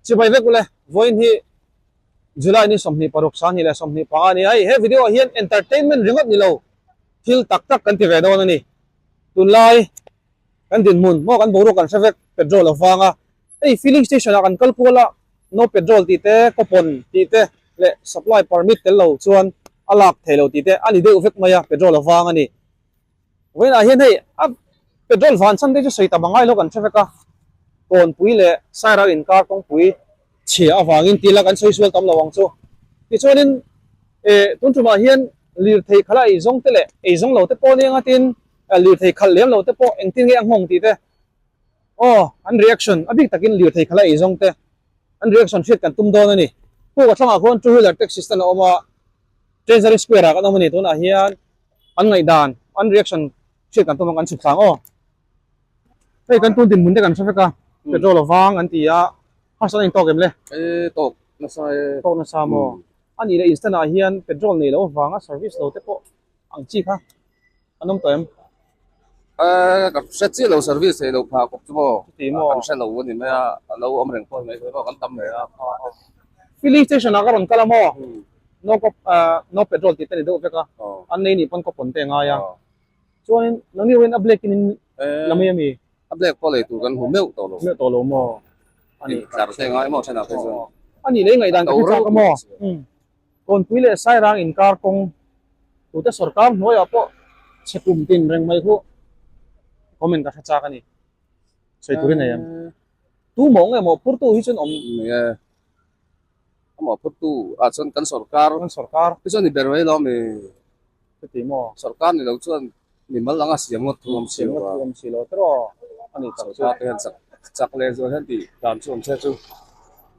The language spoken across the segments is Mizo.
Chibai vek ule, vawiin hi July ni 26 2025 a ni a, hei he video ah hian entertainment ringawt ni lo thil tak tak kan ti ve dawn a ni. Tunlai kan dinhmun maw kan boruak kan hre vek petrol avanga hei filling station ah kan kal kual a no petrol tih te coupon tih te leh supply permit tel lo chuan a lak thei lo tih te a ni deuh vek mai a petrol avang a ni. Vawiinah hian hei a petrol van chhan te chu sawi tam angai lo kan hre vek a, Kawnpui leh Sairang inkar kawngpui chhia avangin tih la kan sawi sual tam lo ang chu. Tichuanin eh tun tumah hian lirthei khala eizawng te leh eizawng lo te pawh nia ngatin lirthei khalh lem lo te pawh engtin nge a nghawng tih te aw an reaction a bik takin lirthei khala eizawng te an reaction hriat kan tum dawn a ni. Puk a thlangah khuan two wheeler taxi stand a awm a, Treasury Square ah kan awm a ni tunah hian. An ngaihdan, an reaction hriat kan tum ang kan chhuk thlang aw. Hei kan tun dinhmun te kan hre vek a, petrol a vang an ti a, harsatna in tawk em le? E tawk nasa e. Tawk nasa maw? A nih leh instant ah hian petrol nei loh avanga service lo te pawh ang chi kha an awm tawh em? E ka hre chiah lo service theih loh phah kawp chu maw? Chuti maw? Kan hre lo a ni mai a, a lo awm reng pawh mai thei maw kan tam mai a. Filling station ah ka rawn kal a maw? No kawp no petrol tih te ni deuh vek a, an nei nih pawn kawpawn te a ngai a. Chuanin nangni ruin a black in in la mai a mi? A black pawh lei tur kan hmu meuh tawh lo. Meuh tawh lo maw? A nih. Tlar te ngai maw thenah phei chuan. A nih lei ngaihdan ka hre chak a maw? Kawnpui leh Sairang inkar kawng tute sawrkar hnuaiah pawh chhe kum tin reng mai khu comment ka hre chak a ni. Sawi turin nei em? Tu mawh nge maw phurtu hi chuan awm? Nia. Amah phurtu ah chuan kan sawrkar kan sawrkar hi chuan ni ber mai lo ami chuti maw sawrkar ni lo chuan mimal anga siam ngawt thu awm si lo a awm si lo tiraw ani tak chu sawrkar te hian chak chak leh zual hian tih dan chu awm se chu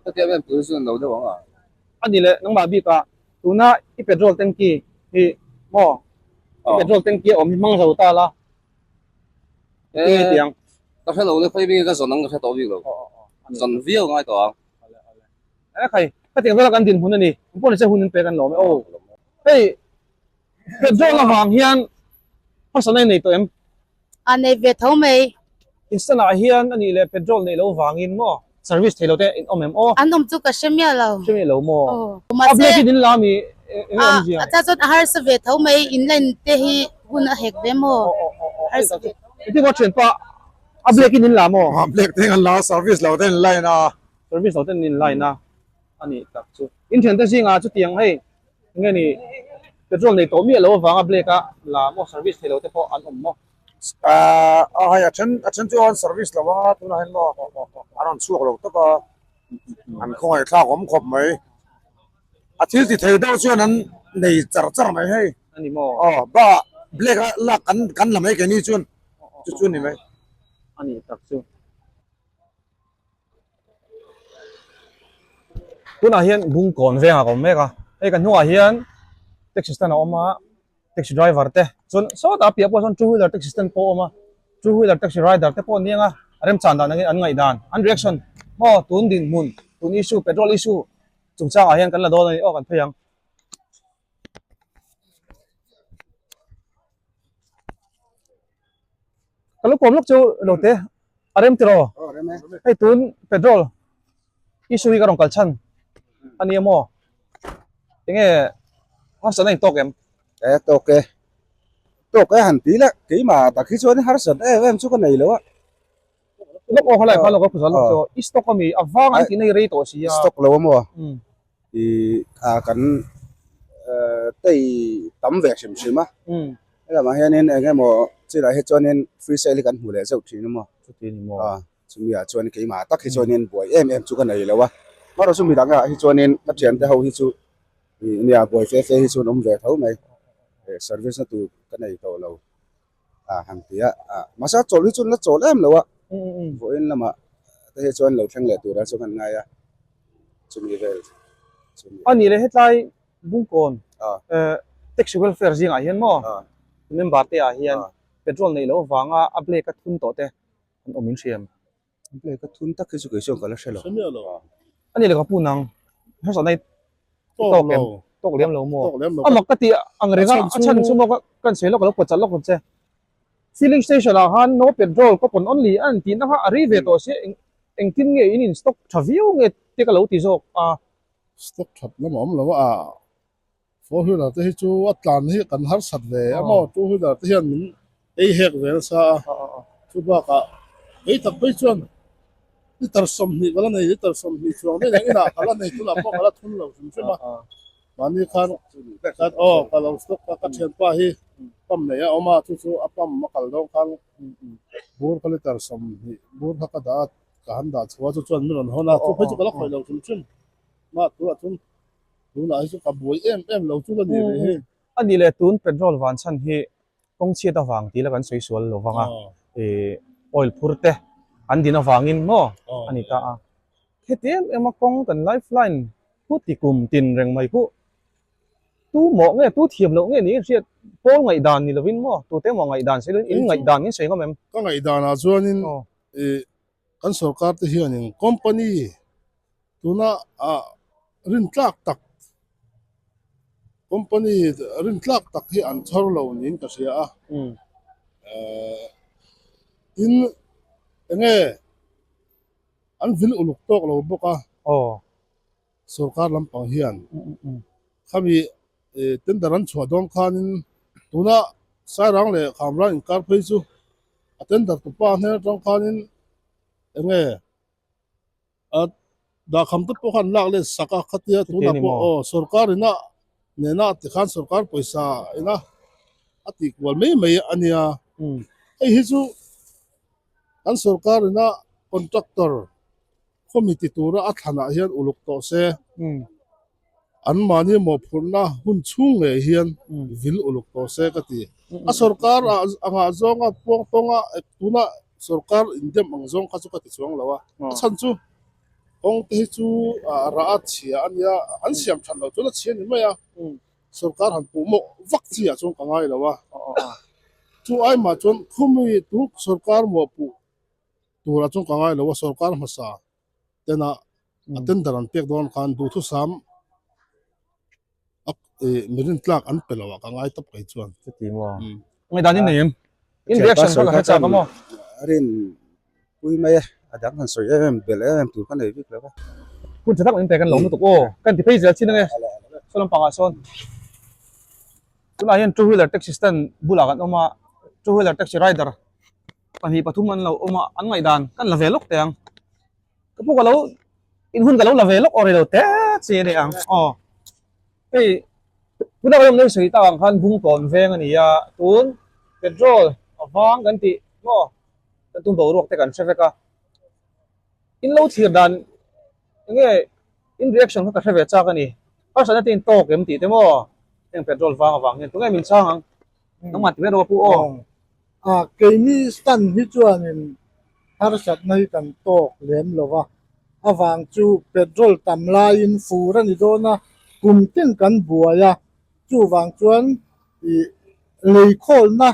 hetiang em pui chu an lo deuh ang a ani leh nangmah bikah tuna i petrol tanky hi maw i petrol tanky a awm hi hmang zo ta la e tiang ka hre lo le khawi bik ka zawn ang ka hre tawh bik lo zawn viau ngai tawh ang E khai, hetiang vela kan dinhmun a ni. An pawh ni che hun in pek an lawm e. Aw, hei petrol avang hian harsatna i nei tawh em? A nei ve tho mai. Instant ah hian a nih leh petrol neih loh vangin maw service thei lo te in awm em aw? An awm chu ka hre miah lo. Hre miah lo maw? Aw, mahse. A black in in la mi eng nge awmzia? A chuan a harsa ve tho mai, in line te hi hun a hek ve maw? Harsa ve tho. Engtin maw thianpa a black in in la maw? A black te an la a, service lo te in line a. Service lo ten in line a a nih tak chu. In thiante zingah chutiang hei enge ni petrol nei tawh miah lo avanga black a la maw service thei lo te pawh an awm maw? Ahh a hei a then a then chu an service lo a tunah hian maw an rawn chhuak lo tawp a an khawngaih thlak awm khawp mai. A thil ti thei deuh chuan an nei char char mai hei. A ni maw? Aw bakah black a lak kan kan la mai keini chuan chu chu a ni mai. A nih tak chu. Tunah hian Bungkawn vengah ka awm mek a, hei kan hnungah hian taxi stand a awm a, taxi driver te chuan sawtah a piah pawh sawn two wheeler taxi stand pawh a awm a, two wheeler taxi rider te pawh an ni ang a, a remchan dan angin an ngaihdan an reaction maw tun dinhmun tun issue petrol issue chungchangah hian kan la dawn a ni aw kan phei ang. Ka lo kawm lawk chu lo te a rem tiraw hei tun petrol issue hi ka rawn kal chhan a nia maw enge harsatna in tawk em e tawk e tawk e han ti la keimah tak hi chuan harsat em em chu ka nei lo a lawk aw khalai kha lawk a khawsal lawk chu i stock ami a vang an tih na hi rei tawh si a stock lo a maw i a kan tei tam ve hrim hrim a helamah hianin eng emaw chilah hi chuanin free sale hi kan hmu leh zeuh thin a maw a chumi ah chuan keimah tak hi chuanin buai em em chu ka nei lo a amaherawhchu chu midang ah hi chuanin ka thiante ho hi chu ih nia buai fe fe hi chu an awm ve tho mai service na tur ka nei tawh lo. a han ti a ah mahse a chawl hi chu an la chawl em lo a vawiin lamah te hi chuan lo thleng leh tura chu kan ngai a chumi vel chumi a nih leh hetlai Bungkawn eh taxi welfare zingah hian maw member te ah hian petrol neih loh avanga a black a thun tawh te an awm in hriam. Black a thun tak hi chu kei chuan ka la hre lo. Hre miah lo. A nih leh ka pu nang harsatna i tawk em? Tawk lem lo maw? Tawk lem lo. A mak ka ti ang reng a, a chhan chu maw ka sawi lawk ka lo pawt chat lawk ang che. Filling station ah khan no petrol coupon only a an tihna kha a rei ve tawh sia. Engtin nge in in stock tha viau nge te ka lo ti zawk a. Stock that lam a awm lo a, four wheeler te hi chu a tlan hi kan harsat ve a maw, two wheeler te hian min ei hek ve nasa a, chu bakah kei tak phei chuan litre 20 ka la nei, litre 20 chuang daih ang inah ka la nei tunah pawh ka la thun lo hrim hrim a, mahni khan khan aw ka lo stock a, ka thianpa hi pump nei a awm a, chu chu a pump a kal dawn khan bur ka litre 20 bur kha ka dah a, ka han dah chhuah a chu chuan min rawn hawn a, chu phei chu ka la khawih lo hrim hrim. Mah tunah chuan tunah hi chu ka buai em em lo chu la ni rih hi. A nih leh tun petrol van chhan hi kawng chhiat avang tih la kan sawi sual lo vang a, ih oil phur te an din avangin maw a ni ta a. Heti em em a kawng kan life line pu ti kum tin reng mai pawh tu mawh nge tu thiam loh nge niin hriat pawl ngaihdan ni lovin maw tute maw ngaihdan sawi lovin in ngaihdan in sawi ngam em? Ka ngaihdanah chuanin ih kan sorkar te hianin company tuna ah rintlak tak company rintlak tak hi an chhawr lo niin ka hria a eh tin enge an vil uluk tawk lo bawk a sorkar lampang hian khami eh tender an chhuah dawn khanin tuna Sairang leh Khamrang inkar phei chu a tender tupa hnen atang khanin enge a dahkham te pawh khan lak let sak a khatia tunah pawh aw sorkar ina nena tikhan sorkar pawisa ina a tih kual mai mai a nia hei hi chu kan sorkar ina contractor khawmi ti tura a thlanah hian uluk tawh se an mahni mawhphurhna hun chhung ngei hian vil uluk tawh se ka ti. A sorkar ah angah zawnga puang tawnga tuna sorkar indem ang zawng kha chu ka ti chuang lo a, a chhan chu kawng te hi chu rah a chhia a nia, an siam that loh chuan a chhia ni mai a, sorkar han puh mawh vak chi ah chuan ka ngai lo a, chu ai mah chuan khumi tun sorkar mawhpuh turah chuan ka ngai lo a, sorkar hmasa tena a tender an pek dawn khan duhthusam a ih mi rintlak an pe lo ah ka ngai tawp kei chuan. Chuti maw? Ngaihdan in nei em? In reaction kha ka hre chak a maw? Rin pui mai e, a dang han sawi em em belh em em tur ka nei bik lo va. Hun tha tak min pe kan lo lutuk aw, kan ti phei zel chin ange saw lampangah sawn tunah hian two wheeler taxi stand bulah kan awm a, two wheeler taxi rider pahnih pathum an lo awm a, an ngaihdan kan la ve lawk teh ang. Ka pu ka lo in hun ka lo la ve lawk aw rei lo te chi a ni ang aw hei tuna kan awm na hi sawi tak ang khan bung tawn veng a ni a tun petrol a vang kan tih maw kan tum boruak te kan hre vek a in lo thlir dan enge in reaction kha ka hre ve chak a ni harsatna te in tawk em tih te maw heng petrol vang avang hian tunge min chhang ang nangmah ti mai rawh ka pu aw. A keini stand hi chuanin harsatna hi kan tawk lem lo va, avang chu petrol tam laiin fur a ni dawn a, kum tin kan buai a, chuvang chuan ih leikhawlna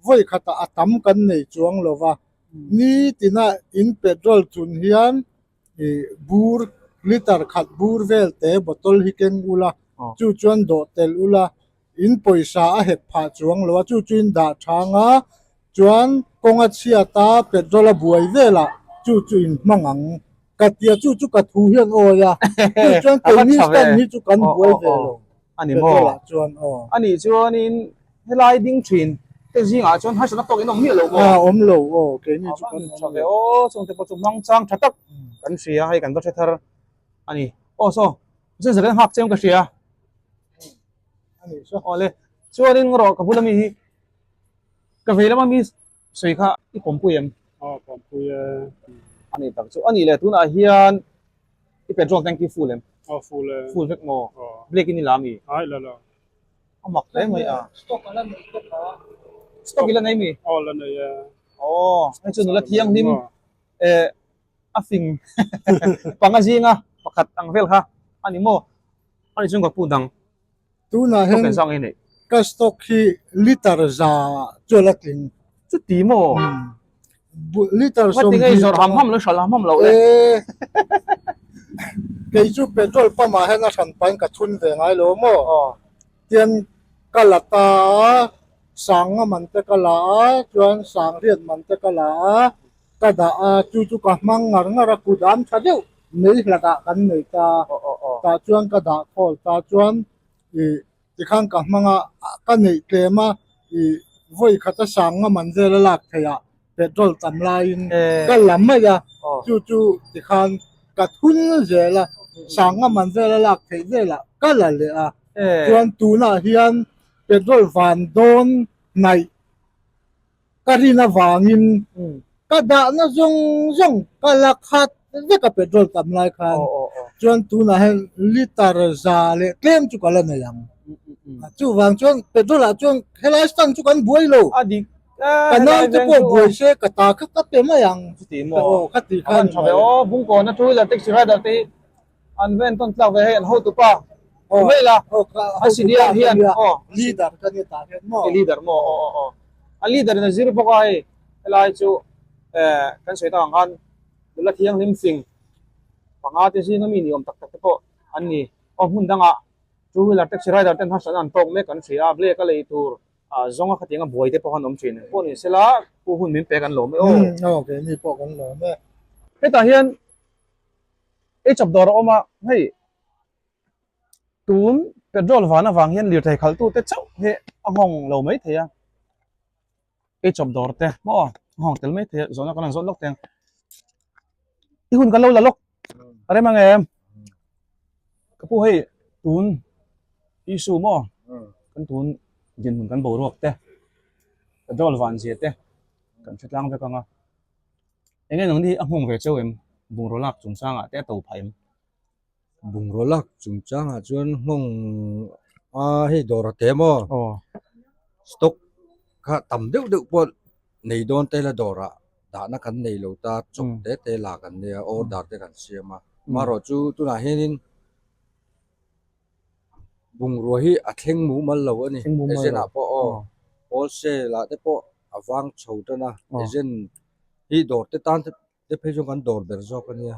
vawi khatah a tam kan nei chuang lo va, nitina in petrol chun hian ih bur litre khat bur vel te bottle hi keng ula, chu chuan dawh tel ula. In pawisa a hek phah chuang lo a, chu chu in dah thang a, chuan kawng a chhiat a, petrol a buai vel ah chu chu in hmang ang ka ti a, chu chu ka thu hian awi a, chu chuan keini stand hi chu kan buai ve lo petrol ah chuan aw. A nih chuanin helai ding thin te zingah chuan harsatna tawk in awm miah lo maw? A awm lo aw, keini chu kan awm lo. Aw chungte pawh chu hmang chang tha tak kan hria, hei kan va hre thar a ni. Aw saw, zan zan nghak chiang ka hria. Awle chuanin rawh ka bula mi hi ka vei lama mi sawi kha i pawmpui em? Aw pawmpui e. A ni tak chu a nih leh tunah hian i petrol tank hi full em? Aw full e. Full vek maw? Black in i la mi? Ai la la. A mak hle mai a. Stock a la nei bawk a. Stock i la nei mi? Aw la nei e. Aw hei chu nula thianghlim eh a fing panga zinga pakhat ang vel kha a ni maw? A ni chung ka pu dang. Tunah hian ka stock hi liter za chu a la tling. Chuti maw? Liter sawm hi. Ngati zawrh ham ham lo hral ham ham lo le. Kei chu petrol pump ah hian a hran pahin ka thun ve ngai lo maw? Tian ka la ta a, sanga man te ka la a, chuan sangriat man te ka la a. Ka dah a, chu chu ka hmang ngar ngar a, kut am tha deuh mei hlat ah kan nei ta, tah chuan ka dah khawl ta chuan ih tikhan ka hmang a, ka neih tlem a ih vawi khat a sang nga man vel a lak theih ah petrol tam laiin ka la mai a, chu chu tikhan ka thun zel a, sang nga man vel a lak theih vel ah ka la leh a, chuan tunah hian petrol van dawn hnaih. Ka rin avangin ka dahna zawng zawng ka la khat vek a petrol tam lai khan chuan tunah hian litre za leh tlem chu ka la nei ang. Chuvang chuan petrol ah chuan helai stand chu kan buai lo. Ka nau te pawh buai se ka ta kha ka pe mai ang. Aw ka ti kha a ni mai. Aw Bungkawna two wheeler taxi rider te hi an ven tawn tlak ve hei an hotu pa mai la a senior hian aw leader ka ni tah hian maw leader maw aw aw aw a leader in a zir bawk a hei helai chu eh kan sawi tak ang khan nula thianghlim fing panga te zinga mi ni awm tak tak te pawh an ni aw hmun dangah two wheeler taxi rider ten harsatna an tawk mek kan hria a black a lei tur ah zawnga khatianga buai te pawh an awm thin pawh ni sela pu hun min pek an lawm e aw aw keini pawh kan lawm e hetah hian Ei chawp dawr a awm a, hei tun petrol van avang hian lirthei khalhtute chauh hi a nghawng lo mai thei a, ei chawp dawr te maw a nghawng tel mai thei a, zawhna kan han zawt lawk teng. I hun kan lo la lawk a rem ang em? Ka pu hei tun issue maw kan tun dinhmun kan boruak te petrol van zia te kan hre tlang vek ang a. Enge nang ni a nghawng ve cheu em? Bungraw lak chungchangah te a to phah em? Bungraw lak chungchangah chuan nghawng a hei dawr a te maw? Aw. Stock kha tam deuh deuh pawh nei dawn te la dawrah dahna kan nei lo ta, chawp te te la kan nia, order te kan siam a. Amaherawh chu tunah hianin bungrua hi a thleng mumal lo a ni. Agent ah pawh aw wholesale ah te pawh a vang chho tan a, agent hi dawr te tan te phei chuan kan dawr ber zawk a nia,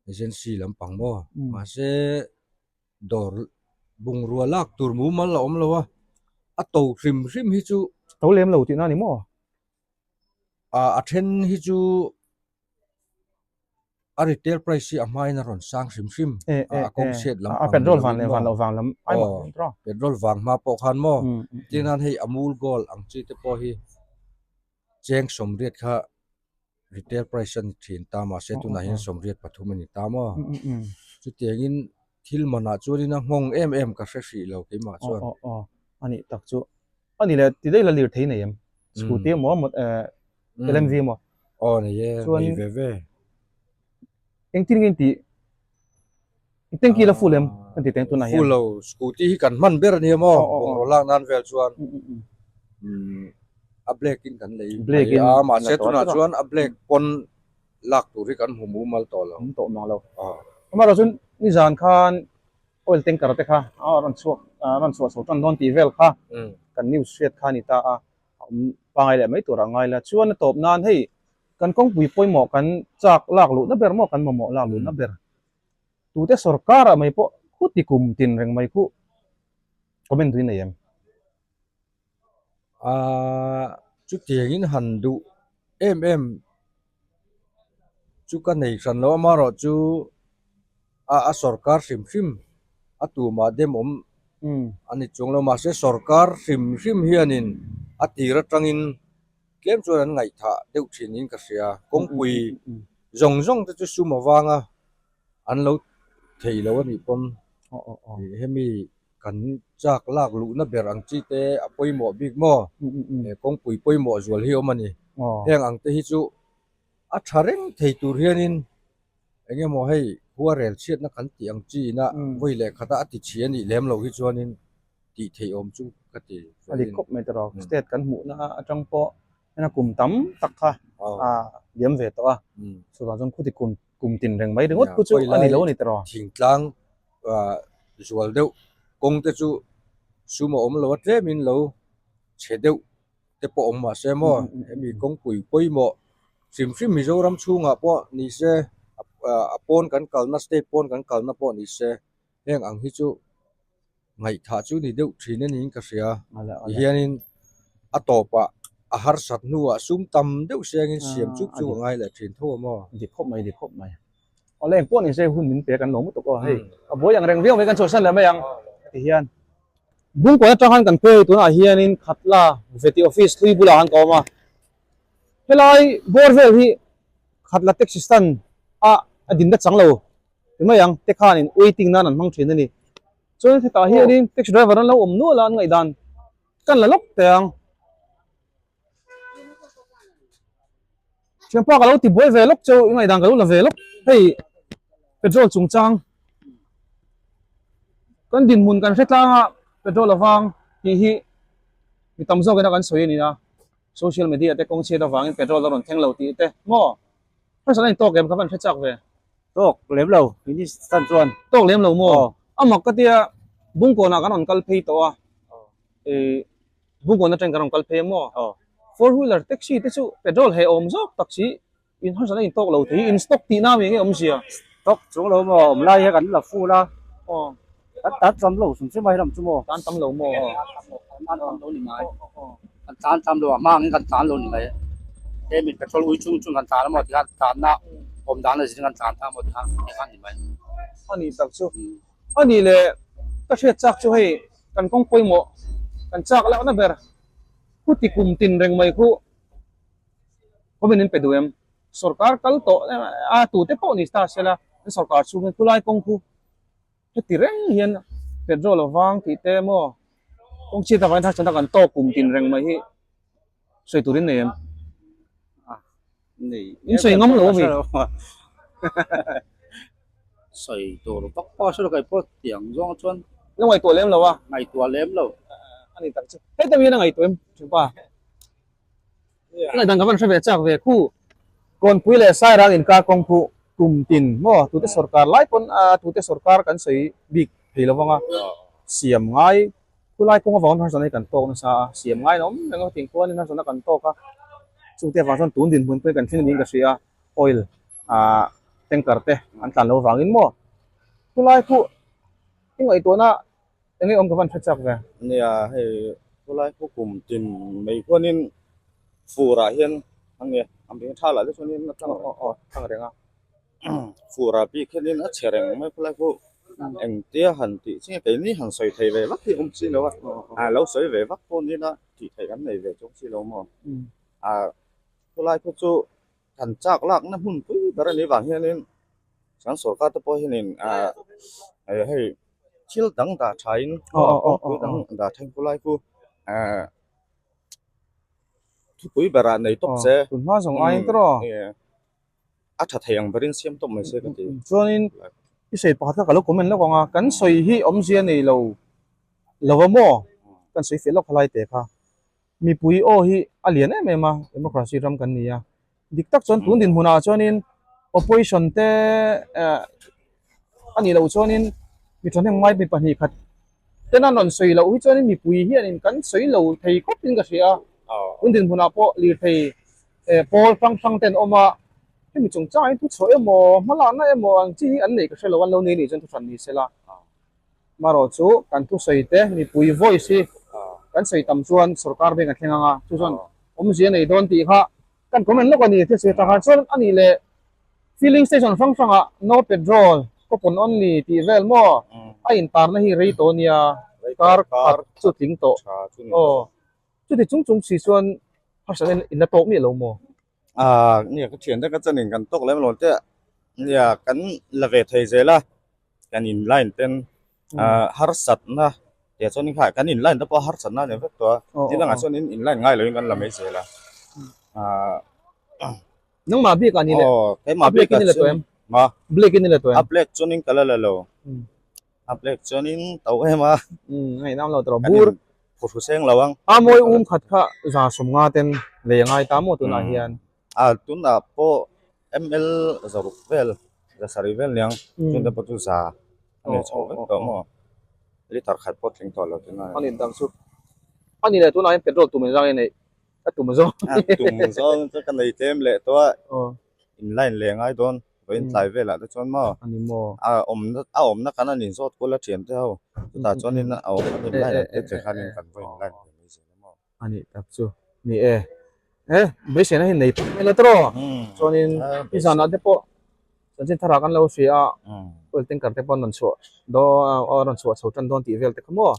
agency lampang maw mahse dawr bungrua lak tur mumal a awm lo a, a to hrim hrim hi chu to lem lo tihna a ni maw? A then hi chu. A retail price hi a hmain a rawn sang hrim hrim a kawng chhiat lam pang petrol vang leh van loh vang lam ai mah aw petrol vang hma pawh khan maw tin nan hei amul gold ang chi te pawh hi cheng sawmriat kha retail price a ni thin ta mahse tunah hian sawmriat pathum a ni ta maw chutiangin thil manah chuanin a nghawng em em ka hre hrih lo keimah chuan aw aw a nih tak chu a ni leh ti daih la lir thei nei em scooty emaw LMV emaw Aw nei e, Chuan nei ve ve. Engtin nge intih? Tanky la full em? Kan ti teng tunah hian. Full lo, scooty hi kan hman ber ania maw, bungraw lak nan vel chuan a black in kan lei Black in a, mahse tunah chuan a black pawn lak tur hi kan hmu mumal tawh lo. Hmu tawh mang lo. Amaherawh chuan nizan khan oil tanker te kha a rawn chhuak a rawn chhuah chho tan dawn tih vel kha kan news hriat kha a ni ta a. a awm pangai leh mai tur a ngai la. Chuan a tawp nan hei kan kawngpui pawimawh kan chak lak luhna ber maw kan mamawh lak luhna ber tute sorkar ah mai pawh khuti kum tin reng mai khuh comment duhin nei em? Aaa chutiangin han duh em em chu ka nei hran lo amaherawh chu a a sorkar hrim hrim a tumah dem awm a ni chuang lo mahse sorkar hrim hrim hianin a tir atangin tlem chuan an ngaihthah deuh thin in ka hria kawngpui zawng zawng te chu sum avanga an lo thei lo a nih pawn hemi kan chak lak luhna ber ang chi te a pawimawh bik maw kawngpui pawimawh zual hi a awm a ni heng ang te hi chu a tha reng thei tur hianin eng emaw hei khua rel chhiatna kan tih ang chi ina vawi leh khata a ti chhi a nih lem loh hi chuanin tih theih awm chu ka ti A dik khawp mai tawh state kan hmuhna atang pawh hena kum tam tak kha a liam ve tawh a chuvang chuan khuti kum kum tin reng mai ringawt khu chu a ni lo a ni tawh thingtlang zual deuh kawng te chu sum a awm lo a tlemin lo chhe deuh te pawh awm mahse maw hemi kawngpui pawimawh hrim hrim Mizoram chhungah pawh ni se a pawn kan kalna state pawn kan kalna pawh ni se heng ang hi chu ngaihthah chu ni deuh thin a niin ka hria tihianin a tawpah. a harsat hnuah sum tam deuh sengin siam chuk chuk a ngai leh thin tho a maw? Dik khawp mai, dik khawp mai. Awle engpawh ni se hun min pek an lo mutuk aw hei a buai ang reng viau mai kan chhuahsan leh mai ang ti hian Bungkawn atang khan kan phei tunah hianin Khatla Veti office hlui bulah khan ka awm a helai bawr vel hi Khatla taxi stand a a dinna chang lo ti mai ang te khanin waiting nan an hmang thin a ni chuan hetah hianin taxi driver an lo awm nual a an ngaihdan kan la lawk teh ang. Thianpa ka lo ti buai ve lawk cheu i ngaihdan ka lo la ve lawk hei petrol chungchang kan dinhmun kan hre tlang a petrol avang tih hi mi tam zawk ina kan sawi a ni a social media te kawng chhiat avangin petrol a rawn thleng lo tih te maw first an tawk em ka van hre chak ve tawk lem lo ini stand chuan tawk lem lo maw a mak ka tia bungkawnah kan rawn kal phei tawh a ih Bungkawn atang kan rawn kal phei a maw? Aw. Four wheeler taxi te chu petrol he awm zawk tak si in harsatna in tawk lo thei in stock tihna mi nge awmzia? Stock chung lo maw awm lai hi kan la full a. Aw. Kan tan tam lo hrim hrim a helam chu maw? Tan tam lo maw? Aw. Kan tan tam lo ni mai. Kan tan tam lo a hma angin kan tan lo ni mai. He mi petrol ui chung chung kan tan a maw tikhan tanna awm dan a zin kan tan ta maw tikhan tikhan ni mai. A nih tak chu. A nih leh ka hriat chak chu hei kan kawng pawimawh kan chak lohna ber khu ti kum tin reng mai khu kawmin in pe duh em? Sorkar kal tawh a tute pawh ni ta sela an sorkar chhung hian khulai kawng khu heti reng hian petrol a vang tih te maw kawng chhiat avangin harsatna kan tawk kum tin reng mai hi sawi turin nei em? Nei. In sawi ngam lo a mi? Sawi tur vak pawh a hre lo kai pawh tiang zawng chuan. La ngaihtuah lem lo a. Ngaihtuah lem lo. A ni tak chu. Heta mi hian a ngaihtuah em Thianpa? A ngaihdan ka van hre ve chak ve khu. Kawnpui leh Sairang inkar kawng khu kum tin maw tute sorkar lai pawn a tute sorkar kan sawi bik thei lo vang a siam ngai Khulai kawng avangin harsatna hi kan tawk nasa a, siam ngai lo awm reng a, tin khuanin harsatna kan tawk a, chungte avang chuan tun dinhmun pawhin kan thleng niin ka hria a, oil ah tanker te an tlan loh avangin maw khulai khu i ngaihtuahna eng nge awm ka van hre chak ve. Nia hei khulai khu kum tin mai khuanin fur ah hian a nge a beng tha lah te chuanin a tlang tlang reng a. Fur ah bik hianin a che reng mai khawlai pawh engtia han tih chi nge keini han sawi thei ve vak hi a awm si lo a, a lo sawi ve vak pawh nila tih theih an nei ve chuang si lo maw a khawlai pawh chu han chak lakna hmun pui ber a nih vang hianin kan sorkar te pawh hianin ah hei thil dang dah thain kawngpui dang dah thain khawlai pawh ah thupui berah nei tawp se. Tun hma zawng aiin tawh a tha thei ang berin siam tawp mai se ka ti. Chuanin i sawi pakhat kha ka lo comment lawk ang a, kan sawi hi awmzia nei lo lo a maw? Kan sawi fiah lawk khalai teh kha. Mipui aw hi a lian em em a, democracy ram kan ni a. Dik tak chuan tun dinhmunah chuanin opposition te a nih loh chuanin mi thahnem ngai mi pahnih khat ten an rawn sawi loh hi chuanin mipui hianin kan sawi lo thei khawpin ka hria a. Tun dinhmunah pawh lirthei pawl hrang hrang te an awm a, hemi chungchang ah hian thuchhuah emaw hmalakna emaw ang chi hi an neih ka hre lo a, an lo nei nih chuan thuhran ni sela. Marawh chu kan thusawi te mipui voice hi kan sawi tam chuan sorkar bank a thleng ang a, chu chuan awmzia nei dawn tih kha kan comment lawk a ni thil sawi atang khan chuan a nih leh filling station hrang hrang ah no petrol coupon only tih vel maw a intarna hi rei tawh a nia kar khat chu tling tawh aw. Chuti chung chung si chuan harsatna in in la tawk miah lo maw? Aaa nia ka thian te ka chanin kan tawk lem lo te nia kan la ve thei zel a kan in line ten aaa harsatna tih chuan kha kan in line te pawh harsatna a ni vek tawh a ni dangah chuan in in line ngai loin kan la mai zel a aaa. Nangmah bik ah ni le Aw keimah bik ah chuan ma black in ni le tawh em? A black chuanin ka la la lo. A black chuanin to em a. Umm a inang lo tawh bur. Phuhru seng lo ang. A mawi um khat kha 150 ten lei a ngai ta maw tunah hian. A tunah pawh ml zaruk vel zasarih vel niang chungte pawh chu za a nei chho vek tawh maw. Liter khat pawh tling tawh lo tunah. A ni dang chu. A ni leh tunah hian petrol tum engzang nge neih a tum zawng. A tum zawng chu ka nei tlem leh tawh a. In line leh ngai dawn. Vawiin tlai velah te chuan maw A ni maw? A awmna a awmna kan an inzawt kual a thian te ho chutah chuanin a awm an in line ang te che khanin kan vawiin line ve mai zel a maw? A nih tak chu ni e. He beiseina hi nei phawt mai la tawh chuanin i zanah te pawh chanchin tharah kan lo hria a oil tanker te pawh an rawn chhuah dawn a rawn chhuah chho tan dawn tih vel te kha maw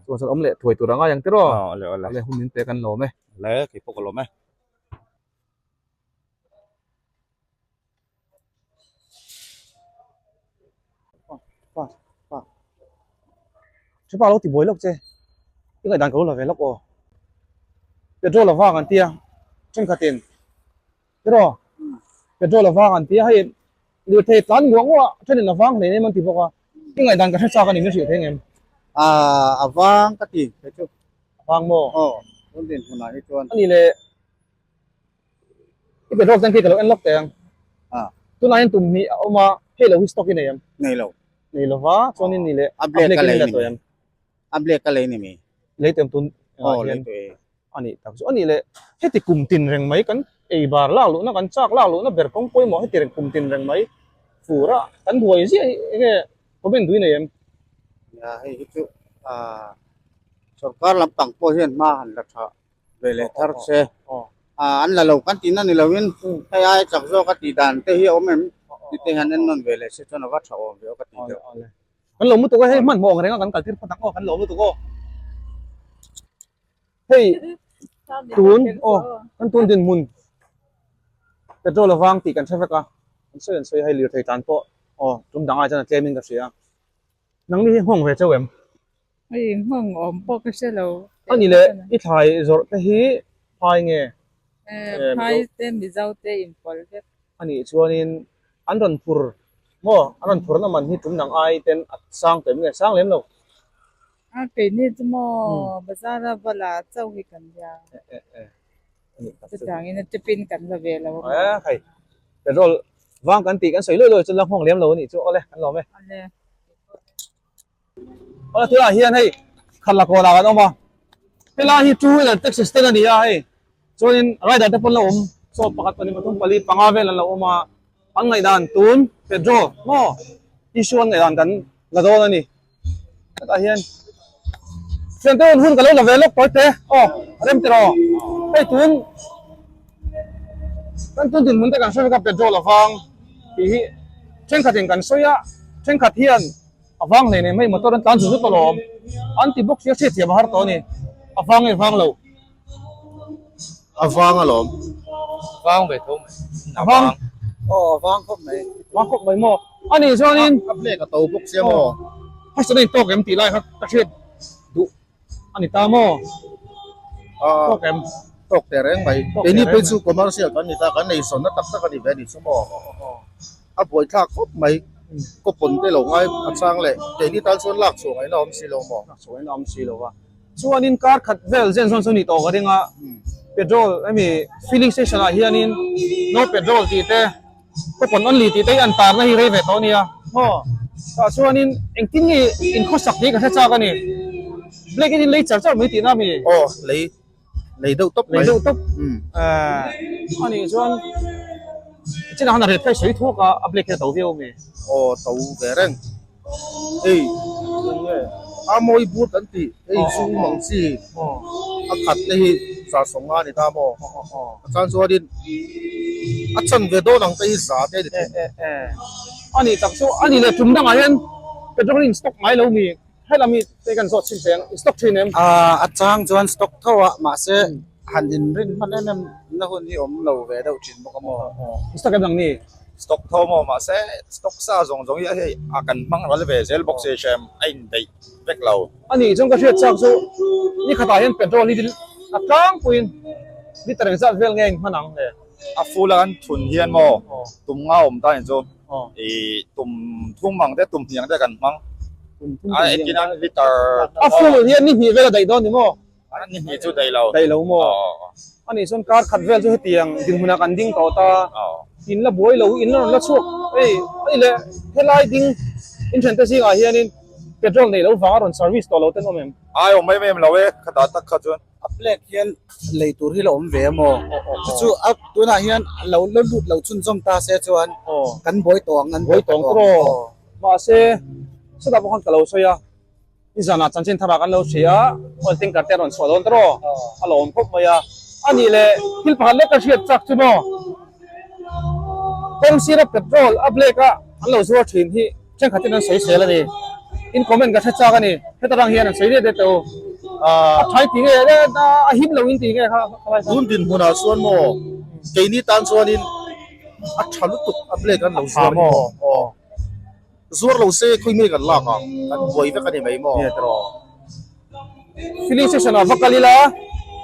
chuan chuan awm leh thuai tur a ngai ang tiraw awle hun min pek an lawm e. Le kei pawh ka lawm e. Pa pa Thipa lo ti buai lawk che i ngaihdan ka lo la ve lawk aw petrol a vang an tia thenkhatin tiraw petrol a vang an tia hei lirthei tlan nguah nguah thenin a vang hle em an ti bawk a i ngaihdan ka hre chak a ni min hrilh thei ngem a vang ka ti kei chu a vang maw aw tun dinhmunah hi chuan a ni le. I petrol tank hi ka lo en lawk teh ang. Tunah hian tum hnih a awm a, hei lo hi stock i nei em? Nei lo. Nei lo va, chuanin ni leh a black in la tawh em? A black a lei ni mi. Lei tawh em tun engah hian? A nih tak chu. A nih leh heti kum tin reng mai kan ei bar lak luhna kan chak lak luhna ber kawng pawimawh heti reng kum tin reng mai fur a kan buai ziah hi enge comment dui nei em? Nia hei hi chu sorkar lampang pawh hian hma han la tha ve leh thar che an la lo kan tihna ni loin hei aia chak zawk a tih dan te hi a awm em ti te hian en nawn ve leh se chuan a va tha awm ve aw ka ti deuh. Kan lo lutuk a hei hmanhmawh ang reng a kan kaltir phawt ang aw kan lo lutuk aw hei tun aw kan tun dinhmun petrol avang tih kan hre vek a an sawi an sawi hei lirthei tan pawh aw tum dang ai chuan a tlem in ka hria nangni hi nghawng ve chauh em. Hei nghawng awm pawh ka hre lo. A ni leh i thlai zawrh te hi phai nge? Phai te Mizo te inpawlh vek. A nih chuanin an rawn phur maw an rawn phurna man hi tum dang ai ten a sang tawh em nge sang lem lo? A keini chu maw bazar a va la chauh hi kan nia. Chutiangin a tip in kan la ve lo a maw? Hei petrol vang kan tih kan sawi luai luai chu la nghawng lem lo a nih chu awle kan lawm e. Awle. Awle tunah hian hei khat la kawnah kan awm a helai hi two wheeler taxi stand a ni a hei chuanin rider te pawn la awm chaw pakhat pahnih pathum pali panga vel an lo awm a an ngaihdan tun petrol maw issue an ngaihdan kan la dawn a ni hetah hian thiante hun hun ka lo la ve lawk tawite aw a rem tiraw hei tun kan tun dinhmun te kan hre vek a petrol avang tih hi thenkhatin kan sawi a thenkhat hian. A vang hle nei mai motor an tlan zut zut alawm. An ti bawk sia hriatthiam a har tawh a ni. A vang nge vang lo? A vang alawm. Vang ve tho mai. A vang. Aw a vang khawp mai. Vang khawp mai maw? A nih chuanin. A black a to bawk sia maw? Harsatna in tawk em tih lai kha ka hriat duh. A ni ta maw? Tawk em? Tawk teh reng mai. Keini phei chu commercial kan ni ta, kan eizawnna tak tak a ni ve a ni chu maw? A buaithlak khawp mai. Coupon te lo ngai a chang leh keini tan chuan lak chhuah ngaihna a awm si lo maw? Lak chhuah ngaihna a awm si lo va. Chuanin kar khat vel zen zawn chu ni tawh ka ring a, petrol hemi filling station ah hianin no petrol tih te, Coupon only tih te hi an tarna hi rei ve tawh a nia maw? Tah chuanin engtin nge in khawsak tih ka hre chak a ni. Black in lei char char mai tihna a mi? Aw, lei, lei deuh tawp mai. Lei deuh tawp. A nih chuan chinah khan a ret kha i sawi thuak a, a black hi a to viau a mi? Aw, to ve reng. Hei eng nge a mawi bur kan tih hei zu mang chi a khat te hi 150 a ni ta maw a chan chuanin a chan ve dawn ang te hi za te a ni thei. A nih tak chu a nih leh tum dangah hian petrol in stock ngai lo mi helam hi te kan zawt chhin thei ang in stock thin em? A chang chuan stock tho a mahse han inrin hman em em na hun hi awm lo ve deuh thin bawk a maw? In stock em lang ni? Stock tho maw mahse stock sa zawng zawng hi hei a kan hmang ral ve zel bawk si hrem a indaih vek lo. A nih chuan ka hriat chak chu ni khatah hian petrol hi a tlangpuiin liter engzat vel nge a inhman ang le? A full a kan thun hian maw tum nga awm ta ni chu ih tum thum ang te tum hnih ang te kan hmang a engtin a liter A full hian ni hnih vel a daih dawn ni maw? A ni hnih chu daih lo. Daih lo maw? A nih chuan kar khat vel chu hetiang dinhmunah kan ding tawh ta. In la buai lo, in la rawn la chhuak. Hei, a ni leh helai ding inthiante zingah hianin petrol neih loh vanga rawn service tawh lo ten awm em? Ai awm em em lo e, khatah tak kha chuan. A plate hian lei tur hi la awm ve a maw? Chu chu a tunah hian lo la lut lo chhunzawm ta se chuan kan buai tawh ang, an buai tawh ang tawh. Mahse, chutah pawh khan ka lo sawi a. I zanah chanchin tharah kan lo hria a, oil tanker te a rawn chhuah dawn tawh a lawm khawp mai a. A nih leh thil pakhat lek ka hriat chak chu maw? Kawng sira petrol a black a an lo zuar thin hi thenkhatin an sawi sel a ni. In comment ka hre chak a ni. Heta rang hian an sawi det det teh u. A thai ti nge a him lo in ti nge kha khalai kha. Tun dinhmunah chuan maw keini tan chuanin a tha lutuk a black an lo zuar hi maw? Aw. Zuar lo se khawi nge kan lak ang? Kan buai vek a ni mai maw? Nge tiraw? Filling station ah va kal ila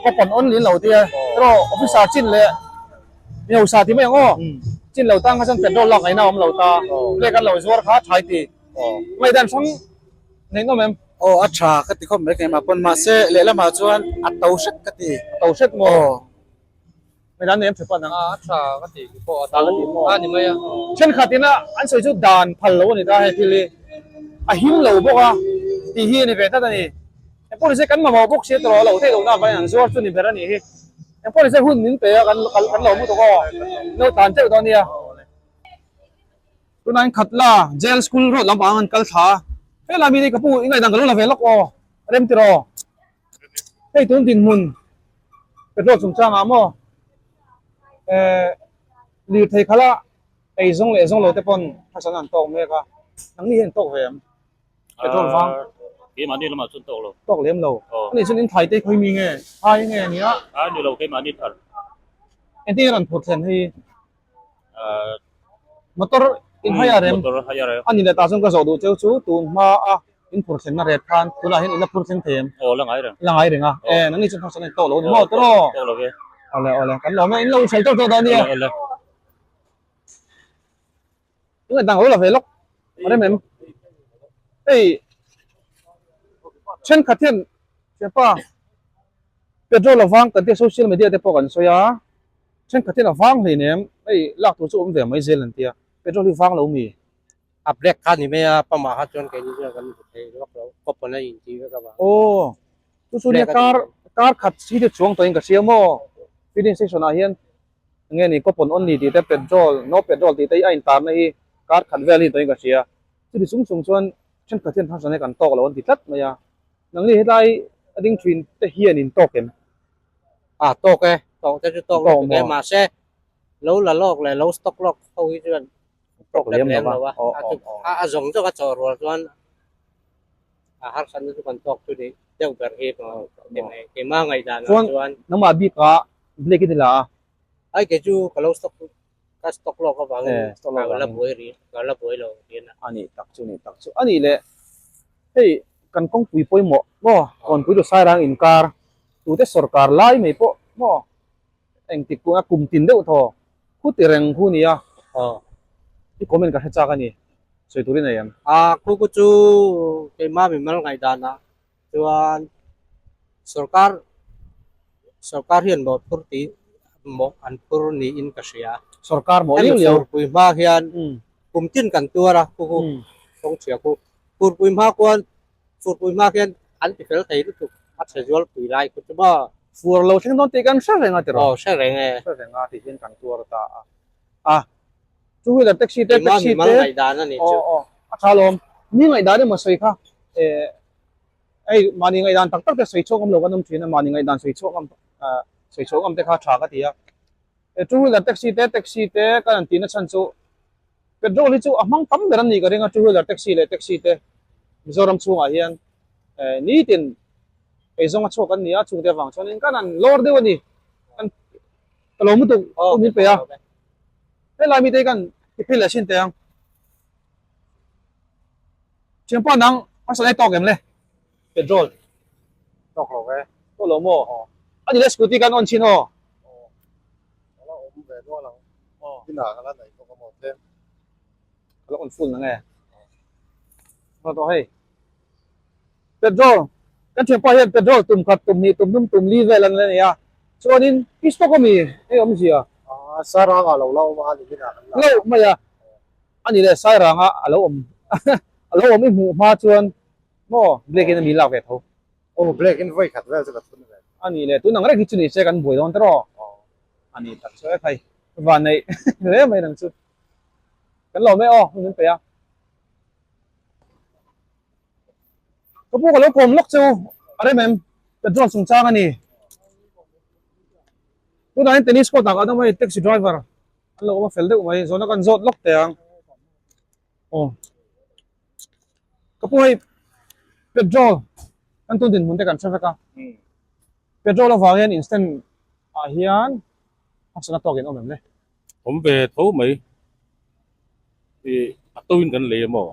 ka pawn on lin lo tia tiraw officer chin leh mi hausa ti mai ang aw chin lo tang kha chuan petrol lak ngaihna a awm lo ta plate an lo zuar kha a tha i ti ngaihdan hrang neih nawm em? Aw a tha ka ti khawp mai keimah pawn mahse lehlamah chuan a to hret ka ti. A to hret maw? Midang nem tha pan ang. A tha ka ti ki pawh a tha a ni mai a. Thenkhat ina an sawi chu dan phal lo a ni ta he thil hi a him lo bawk a tih hi a ni ve tlat a ni. Engpawh nise kan mamawh bawk sia tawh lo theih lohna avangin an zuar chu ni ber a nih hi. Engpawh nise hun min pe a kan kan lo mu tawk aw. No tlan teuh dawn nia. Tunah in khat la jail school road lampang an kal thla a. Helai mi hi ka pu i ngaihdan ka lo la ve lawk aw. Rem tiraw. Hei tun dinhmun petrol chungchangah maw eh lirthei khala ei zawng leh zawng lo te pawn harsatna an tawk mek a, nangni hian tawk ve em petrol vang? Keimahni lamah chuan tawk lo. Tawk lem lo. Ani chuan in thlai te khawi mi nge? Thlai nge nia? A ni lo keimahni thar. Engtin nge rawn phur thlen hei? Motor in haya rem a ni leh tah chuan ka zawh duh cheu chu tun hma a in phur thlenna ret khan tunah hian in la phur thleng thei em? Aw la ngai reng. La ngai reng a. E nangni chuan thawksan a tawk lo a ni maw tawh? Tawk lo ve. Awle awle kan lawm e in lo insawi tawk tawk dawn nia. Awle awle. Tunge dang lo la ve lawk a rem em? Hei thenkhat hian thianpa petrol avang kan tia social media te pawh kan sawi a. Thenkhat hian a vang hlei nem, hei lak tur chu awm ve mai zel an tia, petrol hi vang lo mi? A black kha ni mai a, pamah kha chuan keini chuan kan hmu thei vak lo, coupon a inti vek avang. Aw, chu chu nia car car khat hi chu chuang tawhin ka hria maw, filling station ah hian enge ni coupon only tih te petrol no petrol tih te hi a intarna hi car khat vel hi tawhin ka hria, chuti chung chung chuan thenkhat hian harsatna hi kan tawk lo an ti tlat mai a, nangni hetlai a ding thin te hian in tawk em? A tawk e, tawk te chu tawk lutuk e, mahse lo la lawk leh lo stock lawk ho hi chuan problem lem lo a, a zawng zawng a chawh rual chuan a harsatna chu kan tawk chu ni deuh ber hi keimah ngaihdan ah chuan. Nangmah bikah black i ni la a. Ai kei chu ka lo stock ka stock lawk avangin ka la buai rih ka la buai lo tih a. A nih tak chu nih tak chu a nih leh hei kan kawngpui pawimawh maw kawnpui lu sairang inkar tute sorkar lai mai pawh maw engtik pawh a kum tin deuh thaw khu ti reng khu nia i comment ka hre chak a ni sawi turin a em. A khu khu chu keimah mimal ngaihdanah Chuan sorkar sorkar hian mawh phur tih mawh an phur niin ka hria. Sorkar mawh liau liau. Hemi furpui hma hian kum tin kan tuar a khu khu kawng chhia khu. Furpui hma khuan furpui hma khian an ti fel thei lutuk a chhe zual pui lai khu chu maw. Fur lo thleng dawn tih kan hre reng a tiraw. Aw hre reng e. Hre reng a tih hian kan tuar ta a. A two wheeler taxi te taxi te. Keimah mimal ngaihdan a nih chu. Aw aw a tha lawm. Mi ngaihdan emaw sawi kha eh hei mahni ngaihdan tak tak te sawi chhuak awm lo kan awm thin a mahni ngaihdan sawi chhuak awm ah sawi chhuak awm te kha tha ka ti a eh two wheeler taxi te taxi te kan han tihna chhan chu petrol hi chu a hmang tam ber an nih ka ring a two wheeler taxi leh taxi te Mizoram chhungah hian eh nitin eizawnga chhuak an ni a chungte avang chuanin kan han lawr deuh a ni kan ka lo mutuk hun min pe a helai mite hi kan ti phei leh thin teh ang. Thianpa nang a sawn ai tawk em le? Petrol. Tawk lo e. Tawk lo maw? A ni le scooty kan on thin aw. Ka la awm ve nual ang. Inah ka la nei bawk a maw tlem. Ka la on full nang e. Tawk tawh hei. Petrol. Kan thianpa hian petrol tum khat tum hnih tum hnum tum li vel an la nei a. Chuanin i stock ami hei awmzia. Sairang ah lo la awm a ni inah kan la. Lo mai a. A ni leh Sairanga a lo awm a lo awm i hmuh hma chuan maw Black in a mi lak ve tho. Aw Black in vawi khat vel chu ka thun ve. A ni leh tun ang reng hi chu ni se kan buai dawn tawh. A ni tak chu e khai van neih hle mai nang chu. Kan lo mai aw hun min pe a. Ka pu ka lo kawm lawk chu a rem em petrol chungchang a ni. Tunah hian tennis court ah ka awm a hei taxi driver an lo awm a fel deuh mai zawhna kan zawt lawk teh ang. Aw ka pu hei petrol kan tun dinhmun te kan hre vek a petrol avang hian instant ah hian harsatna tawk in awm em le? Awm ve tho mai i a to in kan lei emaw?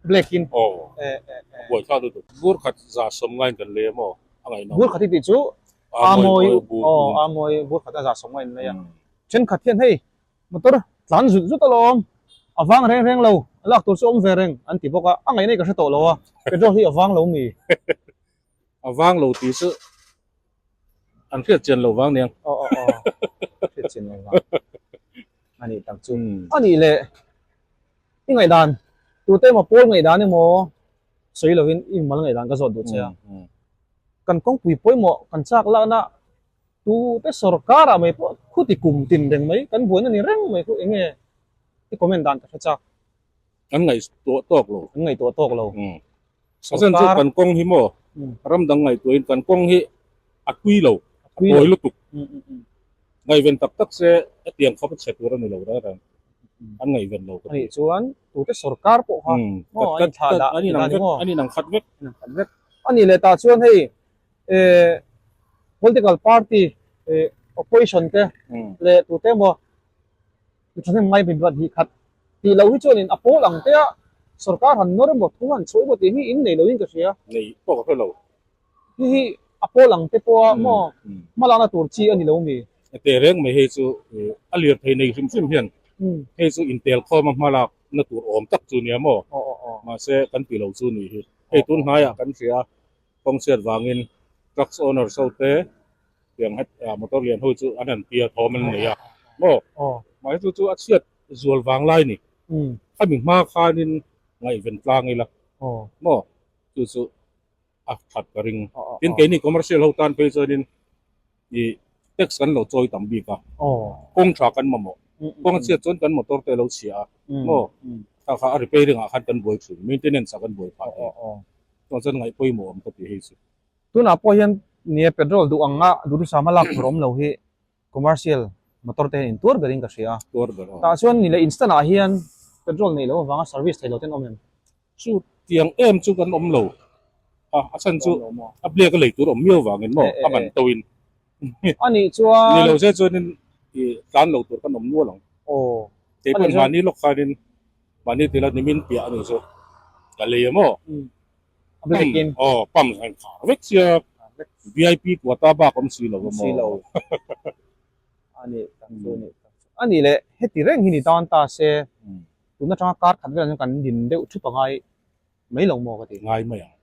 Black in. Aw a buai thlak lutuk. Bur khat 190 in kan lei emaw a ngaihnawm. Bur khat i tih chu a mawi aw a mawi bur khat a 190 in lei a. Thenkhat hian hei motor tlan zut zut alawm a vang reng reng lo a lak tur chu awm ve reng an ti bawk a a ngaihna hi ka hre tawh lo a petrol hi a vang lo mi. A vang lo tih chu an hriat chian lo vang nia. Aw aw aw hriat chian lo vang a nih tak chu. A nih leh i ngaihdan tute emaw pawl ngaihdan emaw sawi lovin i mal ngaihdan ka zawt duh che a. Kan kawngpui pawimawh kan chak lakna tute sorkar ah mai pawh khuti kum tin reng mai kan buaina ni reng mai khu eng nge i comment dan ka hre chak. An ngaihtuah tawk lo. An ngaihtuah tawk lo. A chan chu kan kawng hi maw ram dang ngaihtuahin kan kawng hi a tui lo, a tawi lutuk. Ngaihven tak tak se hetiang khawp a chhe tur a ni lo reng reng. An ngaihven lo ka ti. Anih chuan tute sorkar pawh kha maw an inthlah dah an inang vek, an inang khat vek. An inang khat vek. Anih leh tah chuan hei political party opposition te leh tute emaw mi thahnem ngai min ruat hi khat tih loh hi chuanin a pawl ang te a sorkar han nawr emaw thu han chhuah emaw tih hi in nei loin ka hria. Nei pawh ka hre lo. Hi hi a pawl ang te pawha maw hmalakna tur chi a ni lo mi? Teh reng mai hei chu a lirthei nei hrim hrim hian hei chu intel khawma hmalakna tur awm tak chu nia maw? Mahse kan ti lo chu nih hi. Hei tun hnaiah kan hria kawng chhiat vangin trucks owners ho te tiang het motor lian ho chu an han tia thawm an nei a maw mahse chu chu a chhiat zual vang lai ni khami hma khanin ngaihven tlang ila maw chu chu a that ka ring tin keini commercial ho tan phei chuanin ih tax kan lo chawi tam bik a kawng tha kan mamawh kawng a chhiat chuan kan motor te a lo chhia a maw kha kha a repairing ah khan kan buai thin maintenance ah kan buai phah thei chuan chuan ngaih pawimawh awm ka ti hei chu. Tunah pawh hian nia petrol duh anga duhthusam a lak tur awm lo hi commercial motor te hian in tuar berin ka hria a. Tuar ber aw. Tah chuan ni leh instant ah hian petrol neih loh avanga service thei lo ten awm em? Chu tiang em chu kan awm lo a, a chhan chu a blek a lei tur awm miau vangin maw a man to in. A nih chuan. Ni lo se chuanin i tlan lo tur kan awm nual ang. Aw. Kei pawn mahni lawk khanin mahni tila nimin piah a nih chu ka lei a maw. A black in. Aw pump a inkhar vek sia VIP quota bak awm si lo a maw. Si lo. A nih tak chu a nih tak chu. A nih leh heti reng hi ni tan ta se tun atanga kar khat velah chuan kan din deuh thup a ngai mai lo maw ka ti. Ngai mai ang.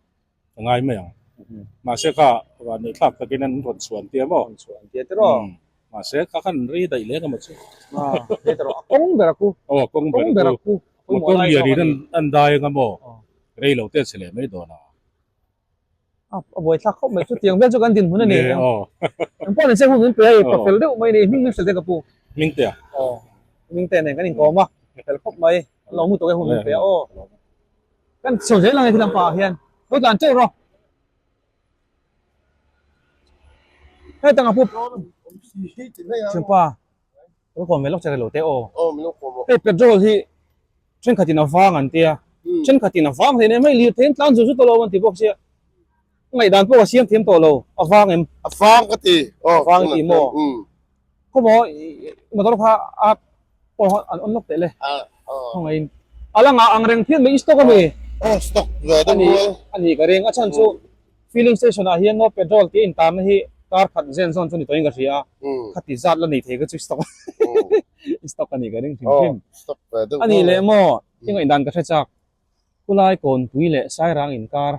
Ka ngai mai ang. Mahse kha vanneih thlak takin an rawn chhuan tia maw? Rawn chhuan tia tiraw? Mahse kha khan rei daih leng emaw chu. Rei tiraw? A kawng ber a ku. Aw a kawng ber a ku. Motor lian in an dai anga maw? Rei lo te che leh mai dawn a. A buai thlak khawp mai chu tiang vel chu kan dinhmun a ni. Nge aw. Eng pawh ni che hun min pe a i pa fel deuh mai ni hming min hrilh te ka pu. Hming te a? Aw hming te nen kan inkawm a fel khawp mai. An lo mu tawk e hun min pe a aw. Kan chho zel ang e thil ang pah ah hian lo tlan teuh rawh. Hetang a pu Thianpa lo kawm ve lawk che lo te aw. Hei petrol hi thenkhat in a vang an tia thenkhat in a vang hle mai lirthei in tlan zut zut alo an ti bawk sia ngaihdan pawh ka siam thiam tawh lo a vang em a vang ka ti a vang ti maw Khawmaw motor kha a pawh an on lawk teh le. Khawngaihin a la ngah ang reng phian mai i stock a mi? Aw stock ve deuh rual. A ni ka ring a chhan chu filling station ah hian maw petrol tih a intarna hi kar khat zen zawn chu ni tawhin ka hria a khati zat la nei thei ka chu stock i stock a ni ka ring hrim hrim. A nih leh maw i ngaihdan ka hre chak Khulai Kawnpui leh Sairang inkar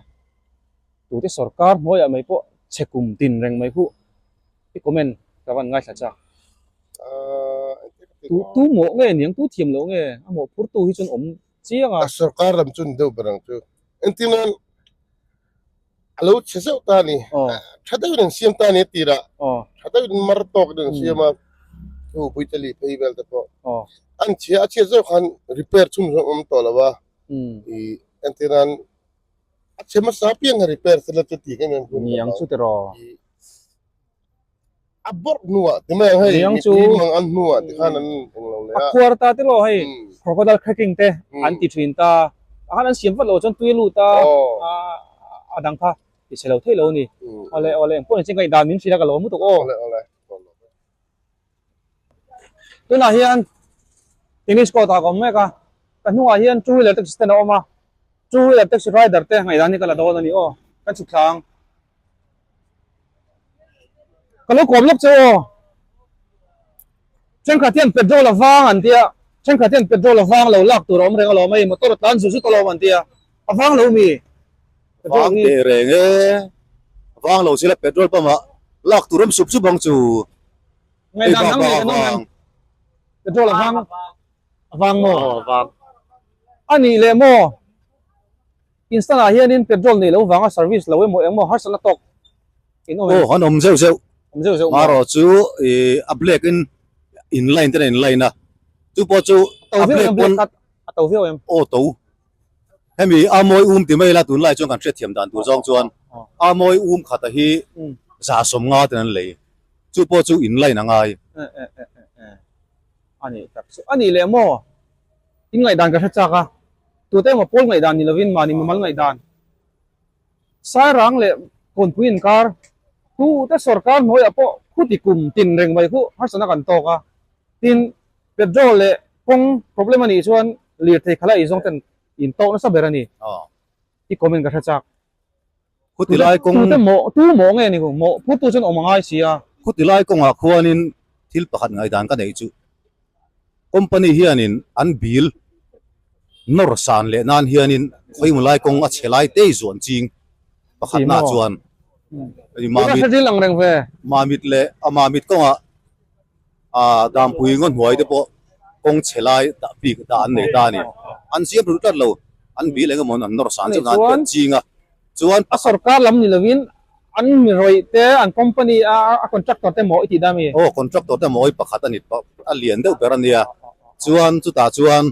tute sorkar hnuaiah mai pawh chhe kum tin reng mai khuh i comment ka van ngaithla chak. Tu tu mawh nge niang tu thiam loh nge a mawh phur tu hi chuan awm chiang a. A sorkar lam chu ni deuh ber ang chu. Engtin a lo chhe zeuh ta a ni. Tha deuhin an siam ta a ni a tirah. Tha deuhin mar tawk in an siam a, thu Puitali phei vel te pawh. An chhia a chhiat zeuh khan repair chhun zawng awm tawh lo a. I entir nan a chhe hmasa apiang kha repair sela chu tih em em hun Ni ang chu tiraw. A bawrh hnuah ti mai ang hei Niang chu mipui mang an hnuah ti khan an eng lo leh a a. khuar ta te lo hei crocodile cracking te an ti thin ta a khan an siam vat lo chuan tui a lut a a dang kha ti chhe lo thei lo a ni. Awle awle engpawh ni che ngaihdan min hrilh a ka lawm lutuk aw. Awle awle. Tunah hian tennis court ah ka awm mek a ka hnungah hian two wheeler taxi stand a awm a two wheeler taxi rider te ngaihdan hi ka la dawn a ni aw ka chhuk thla ang. Ka lo kawm lawk che aw. Thenkhat hian petrol a vang an tia, thenkhat hian petrol a vang lo lak tur a awm reng alawm hei motor a tlan zut zut alawm an tia, a vang lo mi? Vang teh reng e, a vang lo sila petrol pump ah lak tur awm sup sup ang chu. Ngaihdan dang nei kan awm em? Petrol a vang a vang maw? Aw vang. A nih leh maw? Instant ah hianin petrol nei lo vanga service lo emaw engmaw harsatna tawk in awm em? Aw an awm zeuh zeuh. Awm zeuh zeuh maw? Marawh chu ih a black in in line ten a in line a, chu pawh chu a black pawn a to viau em? Aw to. Hemi a mawi um ti mai ila tunlai chuan kan hriatthiam dan tur zawng chuan a mawi um khata hi 150 ten an lei. Chu pawh chu in line a ngai. A nih tak chu. A nih leh maw? In ngaihdan ka hre chak a. Tute emaw pawl ngaihdan ni lovin mahni mimal ngaihdan Sairang leh Kawnpui inkar tute sorkar hnuaiah pawh khuti kum tin reng mai khu harsatna kan tawk a. Tin, petrol leh kawng problem a nih chuan lirthei khala eizawng ten in tawk nasa ber a ni. I comment ka hre chak. Khuti lai kawng. Tute mawh, tu mawh nge ni ku? Mawh phurtu chuan awm a ngai si a. Khuti lai kawngah khuanin thil pakhat ngaihdan ka neih chu company hianin an bill nawr san leh nan hianin khawimaw lai kawng a chhe lai tei zuan ching pakhatna chuan Mamit Mamit leh a Mamit kawngah ah Dampui ngaw hnuai te pawh kawng chhe lai dah bik dah an nei ta a ni. An siam ru tlat lo, an bil eng emaw an nawr san chu nan pawh ching a. Chuan a sorkar lam ni lovin an mi rawih te, an company a a contractor te maw i tih dah mi? Aw contractor te maw i pakhat a ni a lian deuh ber a nia. Chuan chutah chuan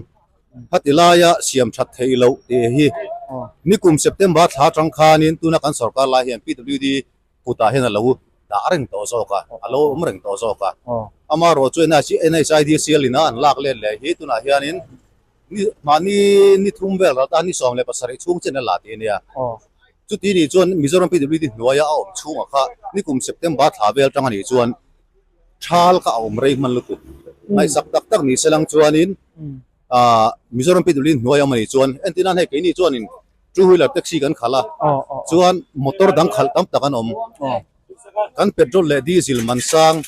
khati laia siam that theih loh tih hi nikum September thla atang khanin tuna kan sorkar lai hian PWD kutah hian a lo dah reng tawh zawk a, a lo awm reng tawh zawk a. Amaherawh chu NHIDCL ina an lak let leh hi tunah hianin ni mahni ni thum vel ral tan ni 17 chhung chen a la tih a nia. Chuti nih chuan Mizoram PWD hnuaia a awm chhungah kha nikum September thla vel tang a nih chuan thal kha a awm rei hman lutuk. Ngaihsak tak tak ni se lang chuanin ah Mizoram PWD hnuaia awm a nih chuan entirnan hei keini chuanin Two wheeler taxi kan khalh a, chuan motor dang khalh tam tak an awm. Kan petrol leh diesel man sang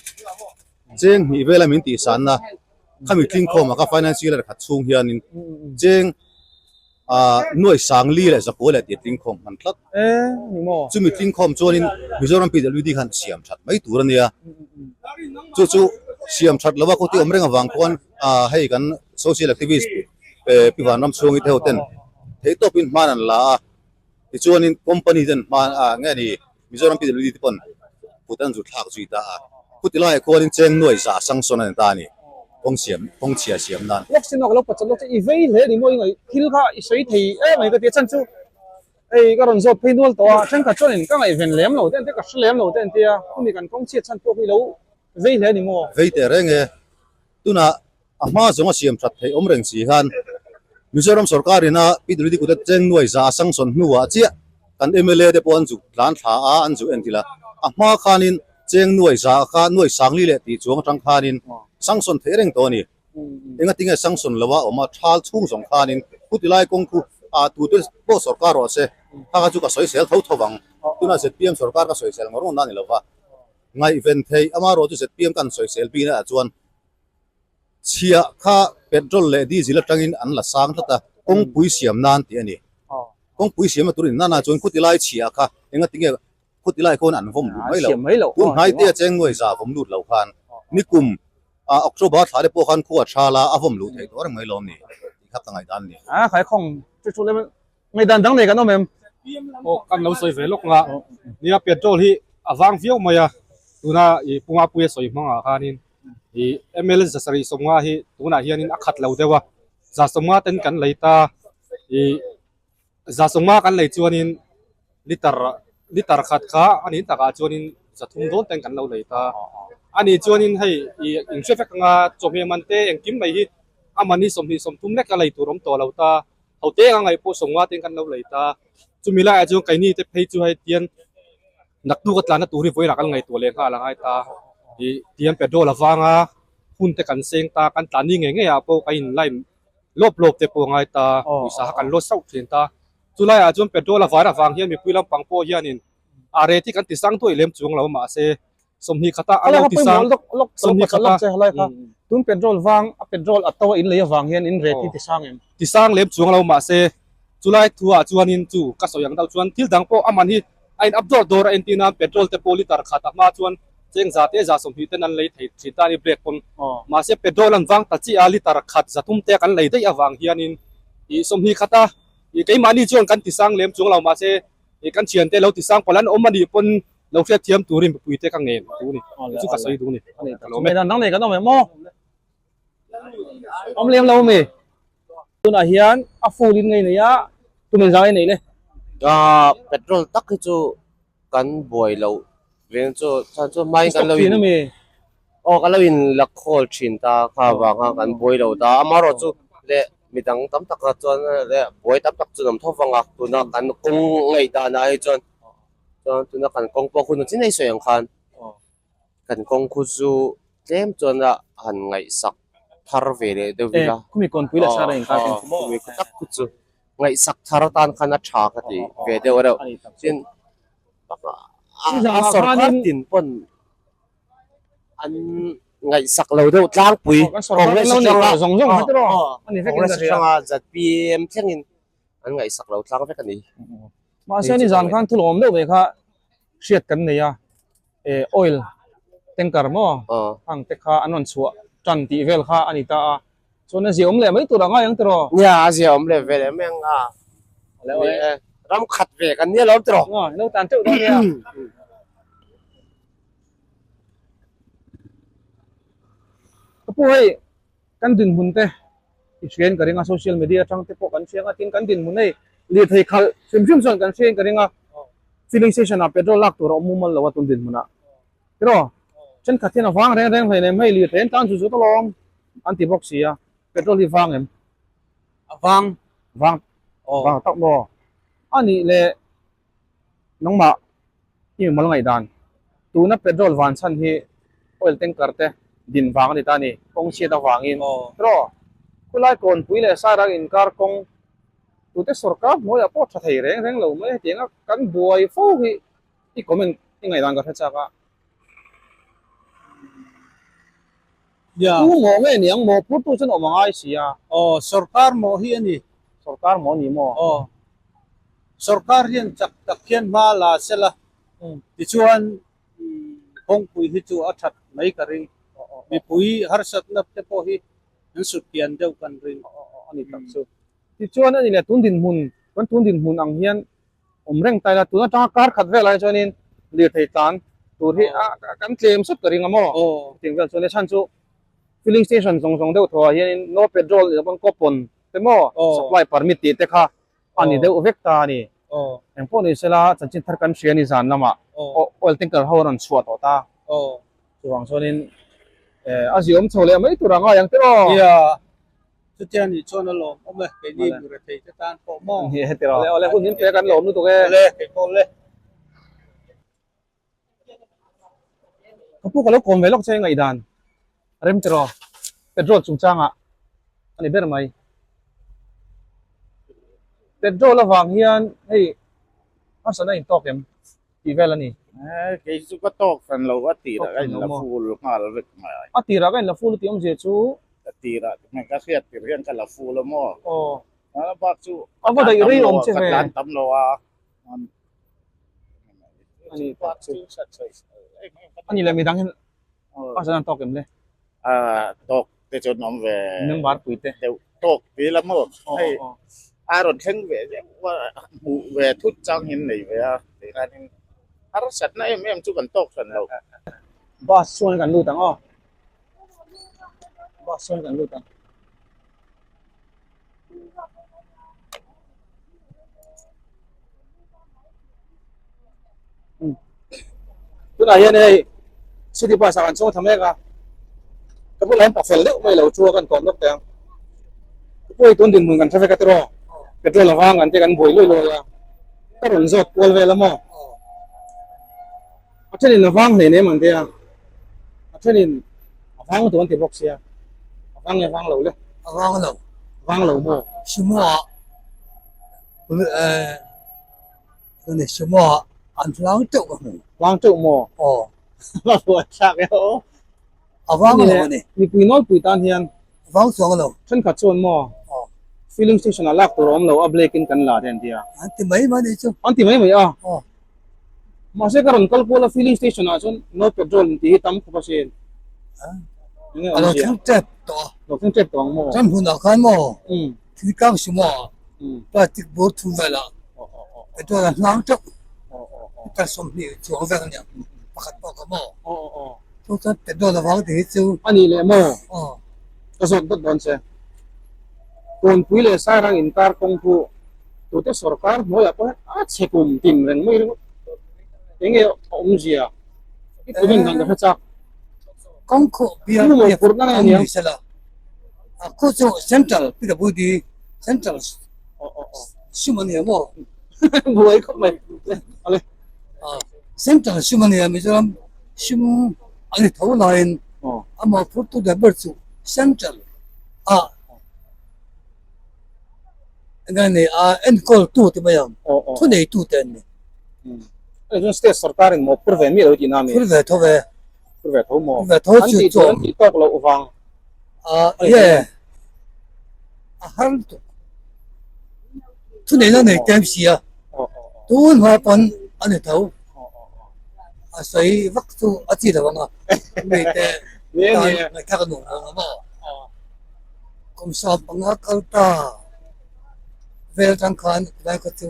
cheng hnih vela min tih sanna khami tlingkhawm ah kha financial year khat chhung hianin cheng ah nuai sang li leh zakua leh tih tlingkhawm hman tlat. Chumi tlingkhawm chuanin Mizoram PWD khan siam that mai tur a nia. Chu chu siam that lova kawti awm reng avang khuan ah hei kan social activist Pi Vanram chhungi te ho ten theihtawpin hman an la a, tichuanin company ten hman a nge ni Mizoram PWD te pawn kut an zu thlak zui ta a, khuti laiah khuanin cheng nuai za sanction a ni ta a ni, kawng siam kawng chhia siam nan. Lawk sin a ka lo pachal lawk che, i vei hle ni maw i ngaih thil kha i sawi thei em mai ka ti a, chhan chu hei ka rawn zawt phei nual tawh a, thenkhat chuanin ka ngaihven lem lo te an tia, ka hre lem lo te an tia, khumi kan kawng chhiat chhan pawh hi lo vei hle ni maw. Vei teh reng e, tunah A hma zawnga siam that theih awm reng si khan Mizoram sorkar ina PWD kut a cheng nuai za a sanction hnuah chiah kan mla te pawh an zuk tlan thla a, an zuk entil a. A hma khanin cheng nuai za kha nuai sangli leh tih chuang atang khanin sanction theih reng tawh a ni. Engatinge sanction lo a awm a, thal chhung zawng khanin khuti lai kawng khu ah tute pawh sorkar rawh se, kha kha chu ka sawisel tho tho vang. Tunah zpm sorkar ka sawisel ngawr ngawr na a ni lo va, ngaihven theih amaherawhchu zpm kan sawisel bikna ah chuan Chhiah kha petrol leh diesel atangin an la sang tlat a, kawngpui siam nan tih a ni. Kawngpui siamna tur in nana chuan khuti lai chhiah kha engati nge khuti lai khawn an vawm lut mai lo. Tun hnaite a cheng nuai za vawm lut lo khan nikum October thla te pawh khan khua tha la a vawm luh theih tawh reng mai lo ni tih kha ka ngaihdan a ni. Ngaihdan dang nei kan awm em? Aw kan lo sawi ve lawk nga. Nia petrol hi a vang viau mai a, tuna i Pungapuia sawi hmangah khanin i ml 750 hi tunah hianin a khat lo deuh a, 150 ten kan lei ta, i 150 kan lei chuanin liter liter khat kha a nin takah chuanin 300 dawn ten kan lo lei ta. Ani chuanin hei i inhre vek anga chawhmeh man te engkim mai hi a mahni 20 30 lek a lei tur awm tawh lo ta. Ho te anga ngaih pawh 50 ten kan lo lei ta. Chumi laiah chuan keini te phei chu hei tian naktuk a tlanna tur hi vawilah kan ngaihtuah leh nghal a ngai ta. Ih tian petrol avanga hun te kan seng ta, kan tlan ni ngei ngei ah pawh kan in line lawp lawp te pawh a ngai ta, pawisa kha kan lawt sauh thin ta. Chulaiah chuan petrol a var avang hian mipui lampang pawh hianin a rate hi kan ti sang duai lem chuang lo mahse 20 khata a lo ti sang 20 khata tun petrol vang a petrol a to a in lei avang hian in rate hi ti sang em? Ti sang lem chuang lo mahse chulai thuah chuanin chu ka sawi ang deuh chuan thil dang pawh a man hi a in up dawr dawr a entir nan petrol te pawh liter khat a hma chuan cheng za te za 20 ten an lei thei thin ta a ni brake pawn mahse petrol an vang ta chiah a liter khat za thum te kan lei daih avang hianin ih 20 khata ih keimahni chuan kan ti sang lem chuang lo mahse ih kan thiante lo ti sang palh an awm a nih pawn lo hriat thiam turin mipui te ka ngen duh a ni chu ka sawi duh a ni ka lawm e. Dang nei kan awm em aw? Awm lem lo ami? Tunah hian a full in ngei nei a, tumin zang ei nei le. Petrol tak hi chu kan buai loh veng chu chhan chu hmain kan lo in aw kan lo in la khawl thin ta kha avanga kan buai lo ta amaherawhchu leh midang tam takah chuan leh buai tam tak chu an awm tho vang a tuna kan kawng ngaihdanah hi chuan chuan tuna kan kawng pawh hun chin a i sawi ang khan kan kawng khu chu tlem chuan a han ngaihsak thar ve leh deuh ila khumi tak khu chu ngaihsak thar atan khan a tha ka ti ve deuh reuh tin a sawrkar tin pawn an ngaihsak lo deuh tlangpui Congress atanga Congress atanga ZPM thlengin an ngaihsak lo tlang vek a ni. Mahse ni zan khan thil awm deuh ve kha hriat kan nei a, eh oil tanker maw hang te kha an rawn chhuah tan tih vel kha a ni ta a, chuan a zia awm leh mai tur a ngai ang tiraw? Nia a zia awm leh ve leh mai ang a, ram khat ve kan nia lo tiraw? Aw lo tan teuh dawn nia. Ka pu hei kan dinhmun te i hriain ka ring a, social media atang te pawh kan hria ang a, tin kan dinhmun hei lirthei khalh hrim hrim chuan kan hriain ka ring a, filling station ah petrol lak tur a awm mumal lo a tun dinhmun ah tiraw thenkhat hian a vang reng reng hleinem hei lirthei an tan chu zut alawm an ti bawk si a, petrol hi vang em? A vang. Vang vang tak maw? A nih leh Nangmah i mimal ngaihdan tuna petrol van chhan hi oil tanker te din vang a ni ta a ni, kawng chhiat avangin tiraw khulai kawnpui leh Sairang inkar kawng tute sawrkar hnuaiah pawh tha thei reng reng lo mai hetianga kan buai fo hi i comment i ngaihdan ka hre chak a. Tu mawh nge niang maw phurtu chuan awm a ngai si a. Aw sawrkar mawh hi a ni. Sawrkar mawh a ni maw? Aw sawrkar hian chak tak hian hma la sela tichuan kawngpui hi chu a that mai ka ring. Mipui harsatna te pawh hi an sut pian deuh kan ring. A ni tak chu. Tichuan a ni leh tun dinhmun kan tun dinhmun ang hian awm reng ta ila tun atanga kar khat velah hi chuanin lirthei tlan tur hi a kan tlem sawt ka ring a maw chutiang vel chuan a chhan chu filling station zawng zawng deuh thawhah hianin no petrol ni lo pawn coupon te maw supply permit tih te kha a ni deuh vek ta a ni engpawh ni sela chanchin thar kan hria ni zan lamah oil tanker ho a rawn chhuah tawh ta chuvang chuanin a ziawm chho leh mai tur a ngai ang tiraw. Chutia nih chuan a lawm awm e, keini murethei te tan pawh maw? Ni e tiraw. Awle awle hun min pe kan lawm lutuk e. Awle kei pawh le. Ka pu ka lo kawm ve lawk che ngaihdan rem tiraw petrol chungchangah a ni ber mai. Petrol avang hian hei harsatna intawk em? tih vel a ni. Kei chu ka tawk hran lo, a tirah ka inla full nghal vek mai. A tirah ka inla full tih awmzia chu? A tirah ka hriat tir hian ka la full a maw? Aw. A bak chu A va daih rei awm che ve. Ka tlan tam lo a. A ni tak chu. A ni leh midang hian a zan an tawk em le? A tawk te chuan awm ve. Member pui te. Deuh tawk ti la maw? Hei a rawn thleng ve deuh a, hmuh ve thut chang in nei ve a, tih khanin harsatna em em chu kan tawk hran lo. Bus chuan kan lut ang aw. Bus chuan kan lut ang. Tunah hian hei. City bus ah kan chhung tha mek a, ka bulah hian pafel deuh mai lo chu a kan kawm lawk teh ang. Ka pawh hi tun dinhmun kan hre vek a tiraw, petrol avang kan te kan buai luai luai a, ka rawn zawt kual vel a maw. A thenin a vang hle nem an tia, a thenin a vang lutuk an ti bawk sia, a vang nge vang lo le? A vang lo. Vang lo maw? Sumo ah eh Chuni sumo ah an hlang teuh ka hmu. Hlang teuh maw? Aw. A buai thlak e aw. A vang lo a ni. Mipui nawlpui tan hian. A vang chuang lo. Thenkhat chuan maw? Aw. Filling station ah lak tur a awm lo a blake in kan la te an ti a. An ti mai mai a nih chu. An ti mai mai a. Aw. Mahse ka rawn kal kual a filling station ah chuan no petrol in tih hi tam khawp asin. Enge A lo thleng tep tawh a. Lo thleng tep tawh ang maw? Ram hunah khan maw? Thingtlang sumo ah plastic bur thum velah petrol a hnang teuh litre 20 chuang vel a nia pakhat pawh ka maw chu chuan petrol avang tih hi chu a nih leh maw ka zawt dawt dawn che Kawnpui leh Sairang inkar kawng chu tute sorkar hnuaiah pawh hian a chhe kum tin reng mai ringawt enge a awmzia i comment dan ka hre chak kawng khawh bial kawng ni sela. A khu chu Central PWD Central sum a nia maw? Buai khawp mai. Ale. Central sum a nia Mizoram sum a ni tho laiin amah phurtu der ber chu Central a eng nge ni a enkawl tu ti mai ang thuneitu te an ni. Chuan state sarkar in maw phur ve miah lo tihna a mi? Phur ve tho ve. Phur ve tho maw? Phur ve tho chu chu an tih tawk loh vang. A ye a har lutuk thu neihna nei tlem si a tun hma pawn a ni tho a sawi vak chu a chi lo ang a mi te tan ngaihthlak a nuam lo ang maw kum 15 kal ta vel atang khan khulai kha chu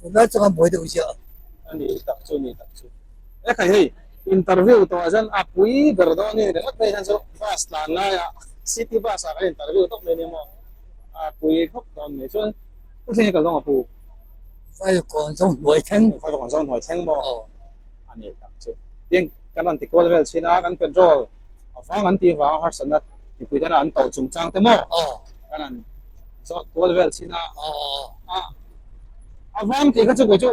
khulai chuan a buai deuh ziah a ni tak chu ni tak chu. E khai hei interview tawh ah chuan a pui ber dawn a ni ringawt mai hian chu bus tlan laiah city bus ah kan interview tawp mai a nia maw a pui khawp dawn mai chuan pu thleng hi kal dawn a pu. Vaivakawn zawng hnuai thleng. Vaivakawn zawng hnuai thleng maw a ni tak chu tin kan rawn ti kual vel chin a kan petrol a vang an tih vang a harsatna mipui tena an to chungchang te maw kan han zawt kual vel chin a a vang tih kha chu kei chu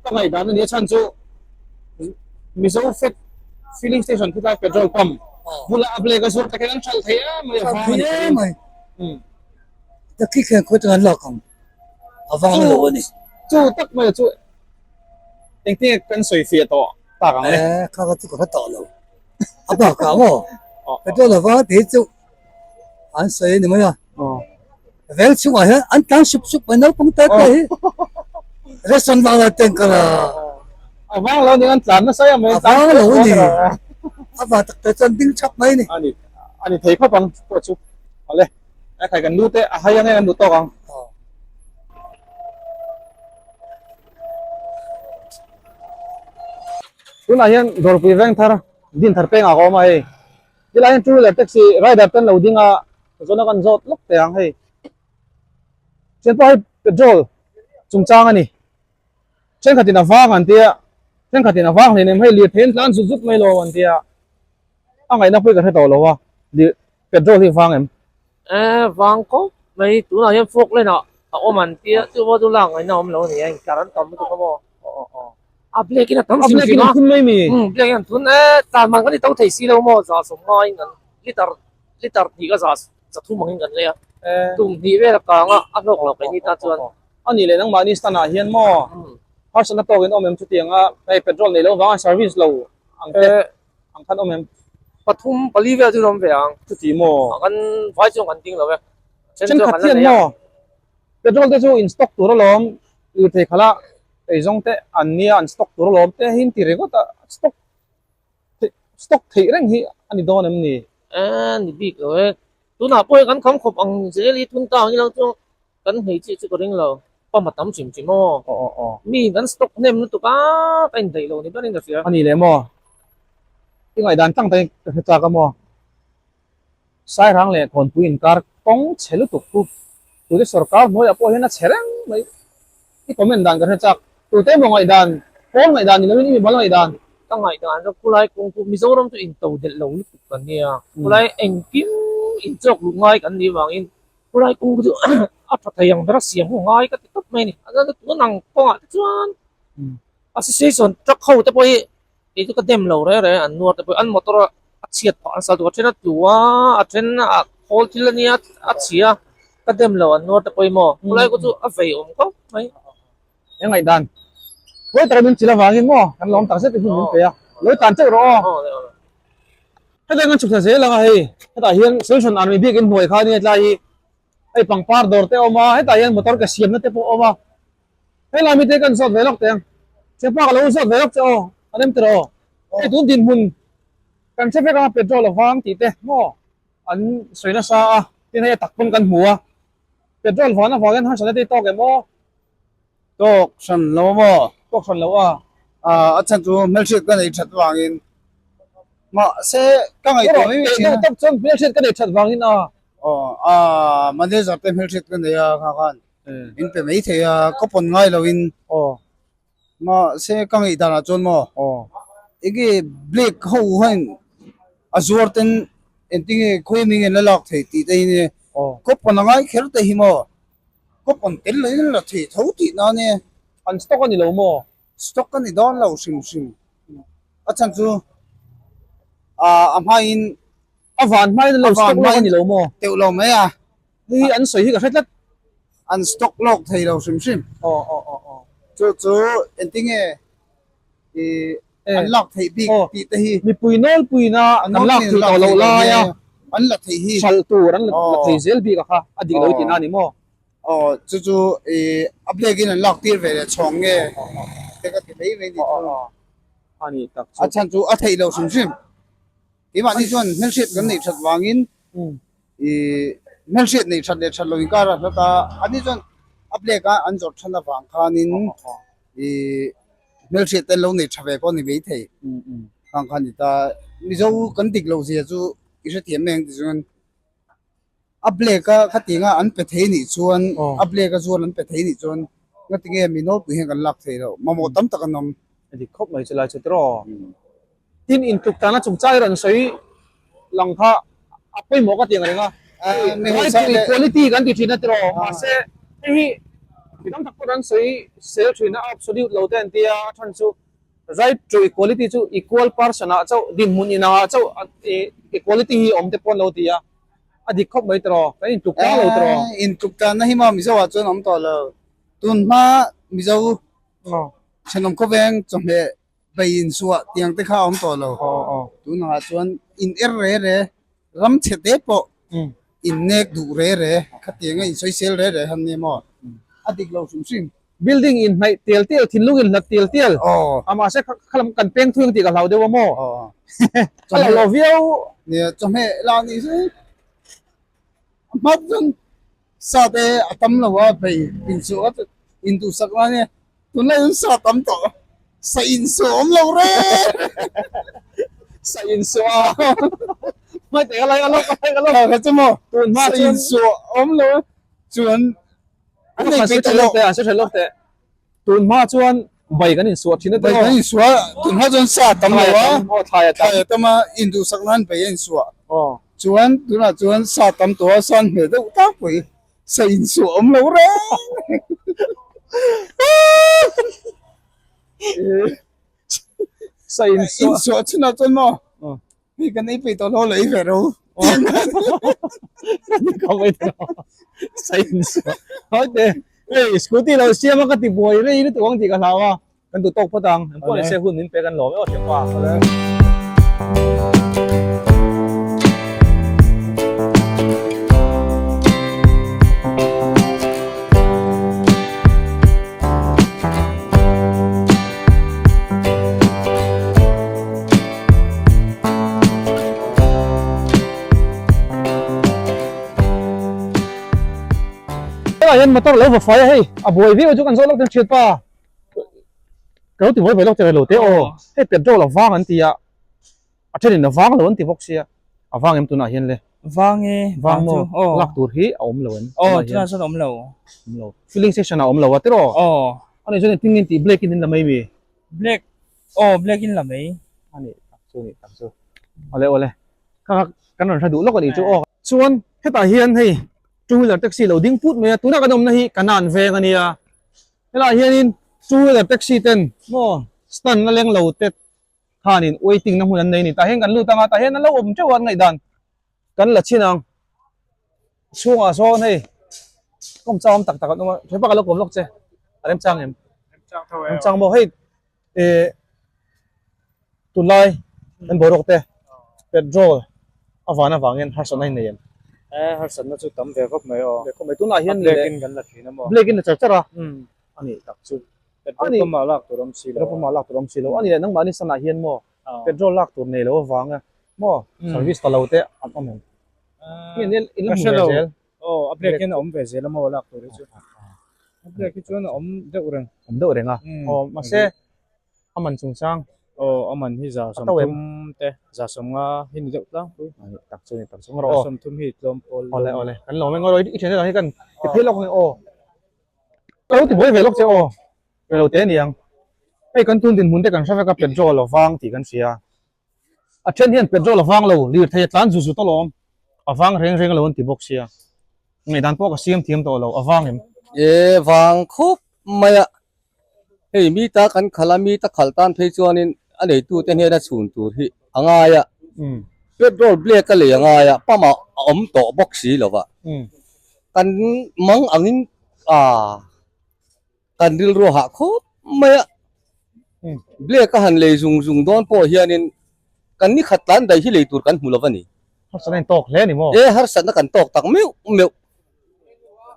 ka ngaihdan a nia chhan chu. Mizo Fed filling station khawtlai petrol pump bula a black a zuar tak hian an hralh thei em mai a vang a ni thei mai ta khi khian khawi tang an lak ang a vang lo a ni chu tak mai chu engtin nge kan sawi fiah tawh tak ang le kha kha chu ka hre tawh lo a bakah maw petrol a vang tih hi chu an sawi a ni mai a vel chhungah hian an tlan sup sup mai naupang te te hi ration vang la ten kal a a vang lo ni an tlan nasa em mai a vang lo ni a vang tak te chuan ding thap mai ni ani ani thei khawp ang pawh chu ale a khai kan lu te a hai ange kan duh tawk ang tunah hian dawrpui veng thar din thar pengah ka awm a hei Tilai hian two wheeler taxi rider te an lo ding a zawn a kan zawt lawk teh ang hei chen pawh hei petrol chungchang a ni thenkhatin a vang an tia thenkhatin a vang hleinem hei lirthei an tlan zut zut mai lo an tia a ngaihna pawh hi ka hre tawh lo a lir petrol hi vang em. Eh vang khawp mai tunah hian fork lane ah a awm an tia chu pawh chu lak ngaihna awm lo a ni a inkar an tam lutuk a maw. A black in a tam hrim hrim a. A black in a thun mai mi. Um black in an thun e tlan man kan i to thei si lo maw 150 in kan liter liter hnih ka za 300 ang in kan lei a. Tum hnih vel a kang a a hlawk lo keini tan chuan. A nih leh nangmahni stand ah hian maw harsatna tawk in awm em chutiang a hei petrol nei lo vang a service lo ang te ang khan awm em. Pathum pali vel chu an awm ve ang. Chuti maw. Kan vai chuan kan ding lo e. Thenkhat hian maw petrol te chu in stock tur alawm lirthei khala Eizawng te an nia an stock tur alawm te hi an ti ringawt a, stock theih stock theih reng hi a ni dawn em ni? A ni bik lo e, tunah pawh hi kan kham khawp ang zel hi tun ta ang ilang chuan kan hmeichhia chu ka ring lo, pump a tam hrim hrim aw. Aw aw aw. Mi kan stock hnem lutuk a, ka indaih lo ni berin ka hria. A ni leh maw? I ngaihdan tlang takin ka hre chak a maw? Sairang leh Kawnpui inkar kawng chhe lutuk chu tute sorkar hnuaiah pawh hian a chhe reng mai. I comment dan ka hre chak. Tute emaw ngaihdan, pawl ngaihdan ni loin i mimal ngaihdan. Ka ngaihdan chu khulai kawng chu Mizoram chu in to delh lo lutuk kan nia. Khulai engkim in chawk luh ngai kan nih vangin khulai kawng chu a tha thei ang bera siam ho ngai ka ti tawp mai a ni. A tun ang kawngah te chuan association truck ho te pawh hi kei chu ka dem lo reng reng an nuar te pawh hi an motor a chhiat phah nasa lutuk a then a tlu a a then a khawl thil a nia a chhia ka dem lo an nuar te pawh hi maw khulai kawng chu a vei awm khawp mai. Eng ngaihdan? Huai taka min chilh avangin maw kan lawm tak zet hun min pe a, lo tan teuh rawh aw. Hetah hian kan chhuk thla zel ang a hei, hetah hian solution army bik in hnuai kha ania tlai hi hei pangpar dawr te a awm a, hetah hian motor ke siamna te pawh a awm a, helai mite kan zawt ve lawk teh ang, Chepa ka lo zawt ve lawk che aw, a rem tiraw aw, hei tun dinhmun kan hre vek ang a petrol a vang tih te maw an sawi nasa a, tin hei a tak pawn kan hmu a, petrol van avangin harsatna te hi tawk em aw. Tawk hran lo a maw? Tawk hran lo a. A chhan chu hmelhriat ka neih that vangin. Mahse ka ngaihtuah mai mai thin a. Tawk chuan hmelhriat ka neih that vangin a. Aw a manager te hmelhriat ka nei a kha khan min pe mai thei a ka pawn ngai lo in. Aw. Mahse ka ngaih danah chuan maw? Aw. Enge black ho hian a zuar ten engtinge khawi mi nge la lak thei tih te hi nia. Aw. Ka pawn a ngai kher te hi maw? Kawpawn tel lo in la thei tho tih na nia. An stock a ni lo maw? Stock a ni dawn lo hrim hrim. A chhan chu a hmain A van hmain an lo stock lawk a ni lo maw? Teuh lo mai a. Hei hi an sawi hi ka hre tlat. An stock lawk thei lo hrim hrim. Aw aw aw aw. Chu chu engtinge i an lak theih bik tih te hi. Mipui nawlpuina an lak theih tawh loh laia an la theih hi. Hralh tur an la thei zel bik a kha a dik lo i tihna a ni maw? Aw chu chu i a black in an lak tir ve leh chhawng nge te ka ti mai mai ni chu. A ni tak chu. A chhan chu a theih loh hrim hrim. Keimahni chuan hmelhriat kan neih that vangin i hmelhriat neih that leh that lo inkar a hlat a, ani chuan a black a an zawrh than avang khanin i hmelhriat te an lo nei tha ve pawh a ni maithei ang kha a ni ta. Mizo kan dik loh zia chu i hrethiam mai ang ti chuan A black a khatiang a an pe thei nih chuan a black a zual an pe thei nih chuan ngatinge mi nawlpui hian kan lak thei loh mamawh tam tak an awm. A dik khawp mai chulai chu tiraw. Tin intluk tana chungchang i rawn sawi lang kha a pawimawh ka ti ang reng a. Right to equality kan ti thin a tiraw mahse hei hi mi tam tak pawh an sawi sel thin a absolute lo te an tia a chhan chu Right to equality chu equal person ah chauh dinhmun inang ah chauh equality hi awm te pawh an lo ti a, a dik khawp mai tiraw, kan intluk tlang lo tiraw. Intluk tlanna hi maw Mizo ah chuan awm tawh lo. Tun hma Mizo thenawm khawveng chawhmeh bei insuah tiang te kha a awm tawh lo. Tunah chuan in er re re Ram chhe te pawh innek duh re re, khatianga insawisel re re han nia maw? A dik lo hrim hrim. Building inhnaih tial tial, thinlung inhlat tial tial. A mahse kha lam kan peng thui ang tih ka hlau deuh a maw? A lo lo viau. Nia, chawhmeh la ni se a hmat chuan sa te a tam lo a, bei insuh a induhsak lai nia. Tunlai in sa tam tawh sa insuh awm lo reng. Sa insuh a hmai teh ka lai a lawk a lai ka lawk. Kha chu maw tun hma sa insuh awm lo chuan an nei peih tawh lo. An sawi tha lawk teh tun hma chuan bai kan insuah thin a tiraw. Bai kan insuah tun hma chuan sa tam lo a thlai a tam thlai a tam a induhsak nan bai a insuah chuan tunah chuan sa tam tawh a sa an hmel deuh tak pawh hi. Sa insuah awm lo reng. Sa insuah. Insuah chhunah chuan maw? Hei kan ei peih tawh lo la ei ve ro. Ka mai tawh. Sa insuah. Hawi te. Hei scooty lo siam a ka ti buai rei lutuk ang tih ka hlau a. Kan duh tawk phawt ang. Engpawh ni se hun min pek an lawm e aw thiam pa. Hetah hian motor lo va fai a hei a buai viau chu kan zawh lawk ten thiat pa. Ka lo ti buai ve lawk che lo te aw hei petrol a vang an ti a a then in a vang lo an ti bawk sia a vang em tunah hian le vang e vang maw lak tur hi a awm lo em aw tunah chuan a awm lo awm lo filling station a awm lo a tiraw aw ani chuan engtin nge an tih black in an la mai mi black. Aw black in la mai. A nih tak chu nih tak chu. Awle awle. Kha kha kan rawn hre duh lawk a nih chu aw. Chuan hetah hian hei two wheeler taxi lo ding put mai a tuna kan awmna hi Kanan veng a nia. Helaiah hianin two wheeler taxi ten maw stand a leng lo te khanin waiting na hmun an nei a ni. Tah hian kan lut ang a tah hian an lo awm teuh a an ngaihdan kan la chhin ang. Chhungah sawn hei kawm chang awm tak tak an awm a hepa ka lo kawm lawk che a remchang em? Remchang maw hei eh tunlai kan boruak te petrol a van avangin harsatna hi nei em? Eh harsatna chu tam ve khawp mai aw. Ve khawp mai tunah hian black in kan la thin a maw? Black in la char char a a nih tak chu. Petrol pump ah lak tur awm si lo. Petrol pump ah lak tur awm si lo a ni leh nangmahni sanah hian maw petrol lak tur nei lo avanga maw service ta lo te an awm em? Ka hre lo. Aw, a black hian a awm ve zel a maw lak tur hi chu. A black hi chuan a awm deuh reng. Awm deuh reng a. Aw, mahse a man chungchang. Aw, a man hi 130 te, 150 hi ni deuh tlangpui. Tak chu ni tak chu ngarawh aw. 130 hi tlawm pawl. Awle awle, kan lawm e ngarawh i thiante dang hi kan ti phei lawk ang aw. Ka lo ti buai ve lawk che aw. Ve lo te aniang. Hei kan tun dinhmun te kan hre vek a petrol a vang tih kan hria. A then hian petrol a vang lo, lirthei a tlan zut zut alawm, a vang reng reng lo an ti bawk sia. Ngaihdan pawh ka siam thiam tawh lo, a vang em? E vang khawp mai a, hei mi ta kan khalh a, mi ta khalh tan phei chuanin a neitute hnena chhun tur hi a ngai a, petrol black a lei a ngai a, pump ah a awm tawh bawk si lo va, kan mang angin ah. Kan rilru hah khawp mai a, Black a han lei zung zung dawn pawh hianin kan ni khat tlan daih hi lei tur kan hmu lo a ni. Harsatna in tawk hle a ni maw? E, harsatna kan tawk tak meuh meuh.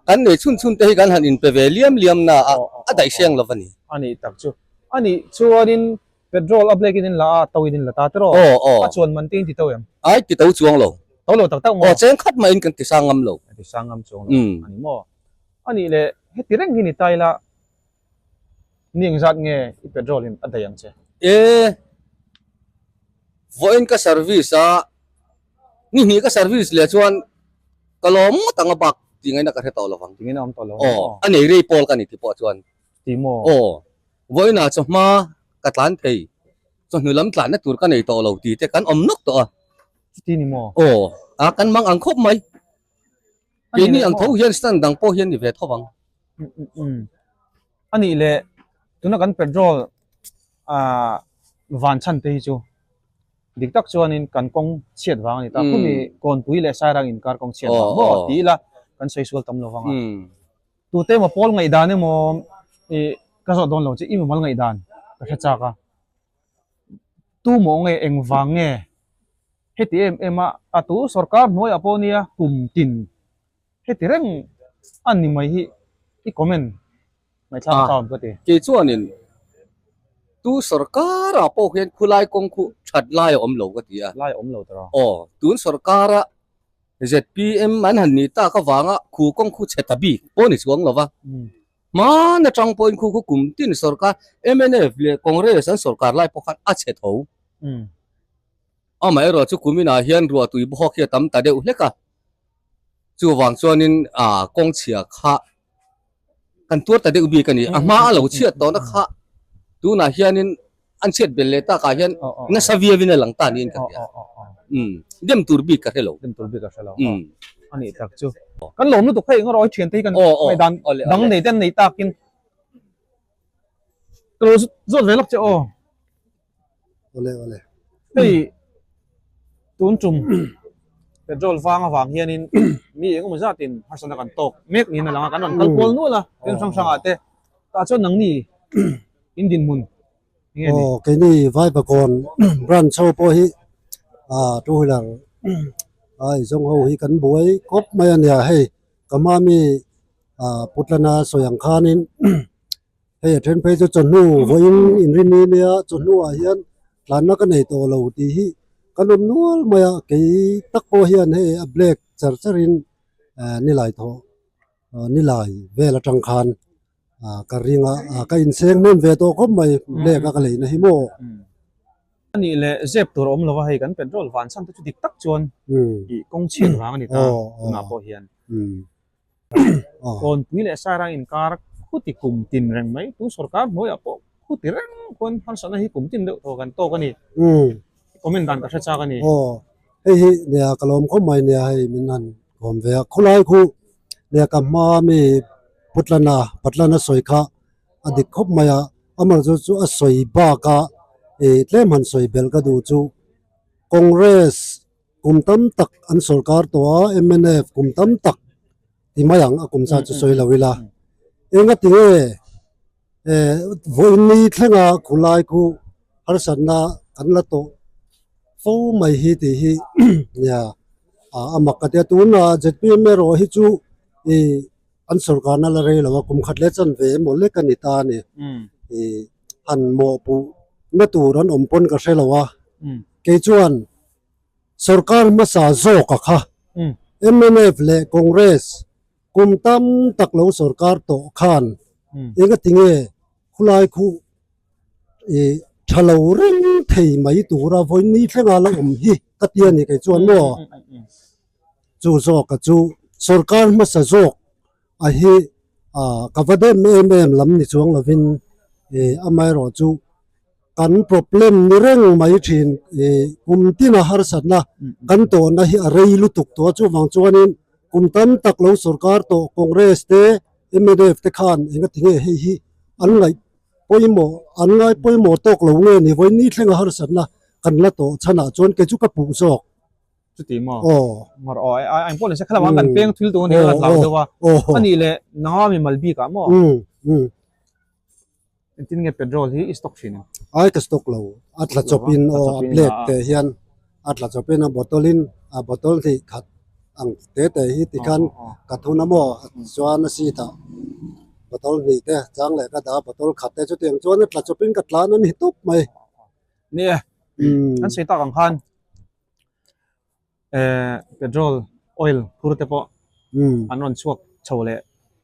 Kan nei chhun chhun te hi kan han inpe ve liam liam na a, a daih hreng lo a ni. A nih tak chu. A nih chuanin petrol a black in in la a, to in in la ta tiraw? Aw, aw. A chuan man te in ti to em? Ai, ti to chuang lo. To lo tak tak maw? Aw, cheng khat mahin kan ti sang ngam lo. Kan ti sang ngam chuang lo a ni maw? A nih leh heti reng hi ni ta ila ni engzat nge i petrol in a daih ang che? E, vawiin ka service a, ni hnih ka service leh chuan ka lawm ngawt ang a bak tih ngaihna ka hre tawh lo vang. Tih ngaihna awm tawh lo. Aw, a nei rei pawl ka ni ti pawh chuan. Ti maw? Aw, vawiinah chawhma ka tlan thei, chawhnu lam tlanna tur ka nei tawh lo tih te kan awm nawk tawh a. Chuti ni maw? Aw, a kan mang ang khawp mai. Keini ang tho hian stand dang pawh hian ni ve tho vang. A nih leh tuna kan petrol ah van chhan te hi chu dik tak chuanin kan kawng chhiat vang a ni ta. Khumi Kawnpui leh Sairang inkar kawng chhiat vang maw ti ila kan sawi sual tam lo vang a. Tute emaw pawl ngaihdan emaw ih ka zawh dawn lo che i mimal ngaihdan ka hre chak a. Tu maw nge engvang nge Heti em em a, a tu sorkar hnuaiah pawh nia kum tin heti reng a ni mai hi i comment ngaihthlak a chauh ka ti. Kei chuanin tu sorkarah pawh hian khulai kawng khu that lai a awm lo ka ti a. Lai a awm lo tawh. Aw, tun sorkara zpm an han nih tak avanga khu kawng khu chhe ta bik pawh ni chuang lo va. Hman atang pawhin khu khu kum tin sorkar mnf leh Congress an sorkar lai pawh khan a chhe tho. Amaherawh chu kuminah hian ruah tui bawk hi a tam ta deuh hlek a, chuvang chuanin ah kawng chhia kha kan tuar ta deuh bik a ni. A hma a lo chhiat tawhna kha tunah hianin an chhiat belh leh takah hian nasa viauin a lang ta niin ka hria. Umm dem tur bik ka hre lo. Dem tur bik ka hre lo. A nih tak chu. Kan lawm lutuk hei engawrawh hi thiante hi kan ngaihdan dang nei te an nei takin ka lo zawt ve lawk che aw. Awle awle. Hei tun tum petrol vang avang hianin mi engemaw zatin harsatna kan tawk mek niin a lang a, kan rawn kal kual nual a thil hrang hrangah te. Tah chuan nangni in dinhmun eng nge ni? Aw keini Vaivakawn branch ho pawh hi ah two wheeler a izawng ho hi kan buai khawp mai a nia hei ka mami ah Putlana sawi ang khanin Hei a then phei chu chawhnu vawiin inrinni nia chawhnuah hian tlanna ka nei tawh lo tih hi kan awm nual mai a kei tak pawh hian hei a black char char in eh nilai thawh ah nilai vel atang khan ah ka ring a ah ka inseng hnem ve tawh khawp mai black a ka leina hi maw. A nih leh zep tur a awm lova hei kan petrol van chhan te chu dik tak chuan ih kawng chhiat vang a ni ta tunah pawh hian. Kawnpui leh Sairang inkar khuti kum tin reng mai, tun sorkar hnuaiah pawh khuti. Khuti reng khuan harsatna hi kum tin deuh thaw kan tawk a ni. Comment dan ka hre chak a ni. Aw, hei hi nia ka lawm khawp mai nia hei min han kawm ve a. Khawlai khu nia ka hma mi Putlana, Patlana sawi kha a dik khawp mai a. Amaherawhchu chu a sawi bak a ih tlem han sawi belh ka duh chu Congress kum tam tak an sawrkar tawh a, mnf kum tam tak ti mai ang a kum zat chu sawi lo ila. Engati nge eh vawiin thlenga khulai khu harsatna kan la tawh fo mai hi tih hi nia a mak ka tia tuna zpm erawh hi chu ih an sawrkarna la rei lo a kum khat leh chanve emaw lek a ni ta a ni ih han mawhpuh na tur an awm pawn ka hre lo a kei chuan sawrkar hmasa zawk a kha mnf leh congress Kum tam tak lo sawrkar tawh khan engati nge khulai khu ih tha lo reng thei mai tura vawiin ni thlenga la awm hi ka ti a ni kei chuan maw chu zawka chu sawrkar hmasa zawk a hi ah ka va dem em em lam ni chuang lovin ih amaherawh chu Kan problem ni reng mai thin ih kum tina harsatna kan tawhna hi a rei lutuk tawh a chuvang chuanin kum tam tak lo sorkar tawh Congress te mnf te khan engati nge hei hi an ngaih pawimawh an ngai pawimawh tawk lo nge ni vawiin ni thlenga harsatna kan la tawh chhanah chuan kei chu ka puh zawk. Chuti maw? Aw. Ngawr aw a eng pawh ni se khalamah kan peng thil tur a ni a hlau deuh a anih leh nanga mimal bikah maw? Engtin nge petrol hi i stock thin ang? Ai ka stock lo, a tla chawp in aw a black te hian a tla chawp in a bottle in a bottle hnih khat ang te te hi tikhan ka thun a maw chuan a seat ah bottle hnih te chang leh ka dah a bottle khat te chutiang chuan a tla chawp in ka tlan a ni tawp mai. Nia, kan sawi tak ang khan. eh petrol oil phur te pawh an rawn chhuak chho leh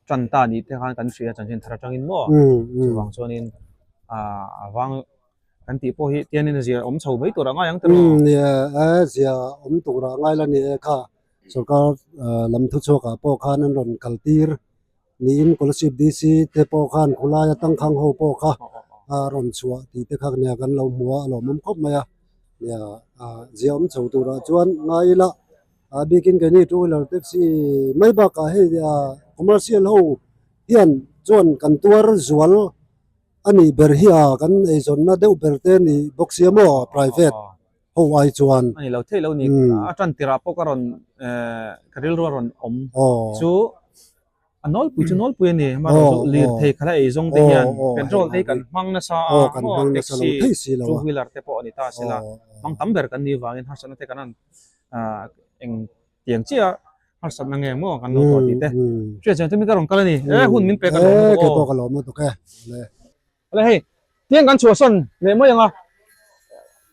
tan ta nih te khan kan hria chanchin thar atangin maw chuvang chuanin ah a vang kan tih pawh hi tianin a zia awm chho mai tur a ngai ang tiraw nia a zia awm tur a ngai la ni e kha sorkar lam thuchhuak ah pawh khan an rawn kal tir Niin Kolasib DC te pawh khan khawlaia tangkhang ho pawh kha a rawn chhuah tih te kha nia kan lo hmu a, a lawmawm khawp mai a. Nia zia awm chho turah chuan ngai ila a bikin keini two wheeler taxi mai bakah hei commercial ho hian chuan kan tuar zual a nih ber hi a kan eizawnna deuh ber te a ni bawk sia maw private ho ai chuan. A ni lo theih lo ni a tan tirah pawh ka rawn ka rilru a rawn awm chu. A nawlpui chu nawlpui a ni, amaherawhchu lirthei khala ei zawng te hian petrol te hi kan hmang nasa a, maw taxi, two wheeler te pawh a ni ta a sela, hmang tam ber kan nih vangin harsatna te kan han eng tiang chiah a harsatna nge maw kan lo tawh tih te hriat chian chu mi ka rawn kal a ni, e hun min pek a lawm lutuk aw. Kei pawh ka lawm lutuk e. Awle hei, tiang kan chhuahsan leh mai ang a,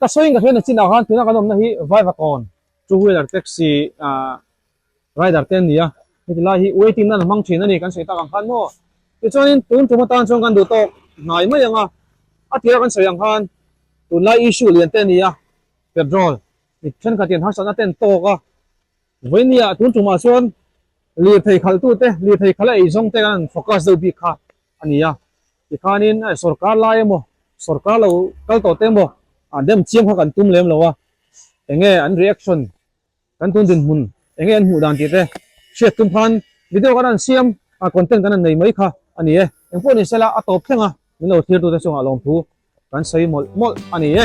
ka sawiin ka hriat na chinah khan tuna kan awmna hi Vaivakawn two wheeler taxi rider te an ni a, heti lai hi waiting nan a hmang thin a ni kan sawi tak ang khan maw. Tichuanin tun tum atan chuan kan duh tawk hnai mai ang a, a tira kan sawi ang khan tunlai issue lian te a ni a, petrol thenkhatin harsatna te an tawk a, Vawinia tun tumah chuan lirthei khalhtute, lirthei khalh a eizawng te kan focus deuh bik kha a ni a. Tikhanin sawrkar lai emaw, sawrkar lo kal tawh te emaw dem chiam kha kan tum lem lo a. Enge an reaction, kan tun dinhmun enge an hmuh dan tih te hriat tum khan video kan han siam a, content kan han nei mai kha a ni e. Engpawh ni sela a tawp thleng a, min lo thlir tute chungah lawmthu kan sawi mawlh mawlh a ni e.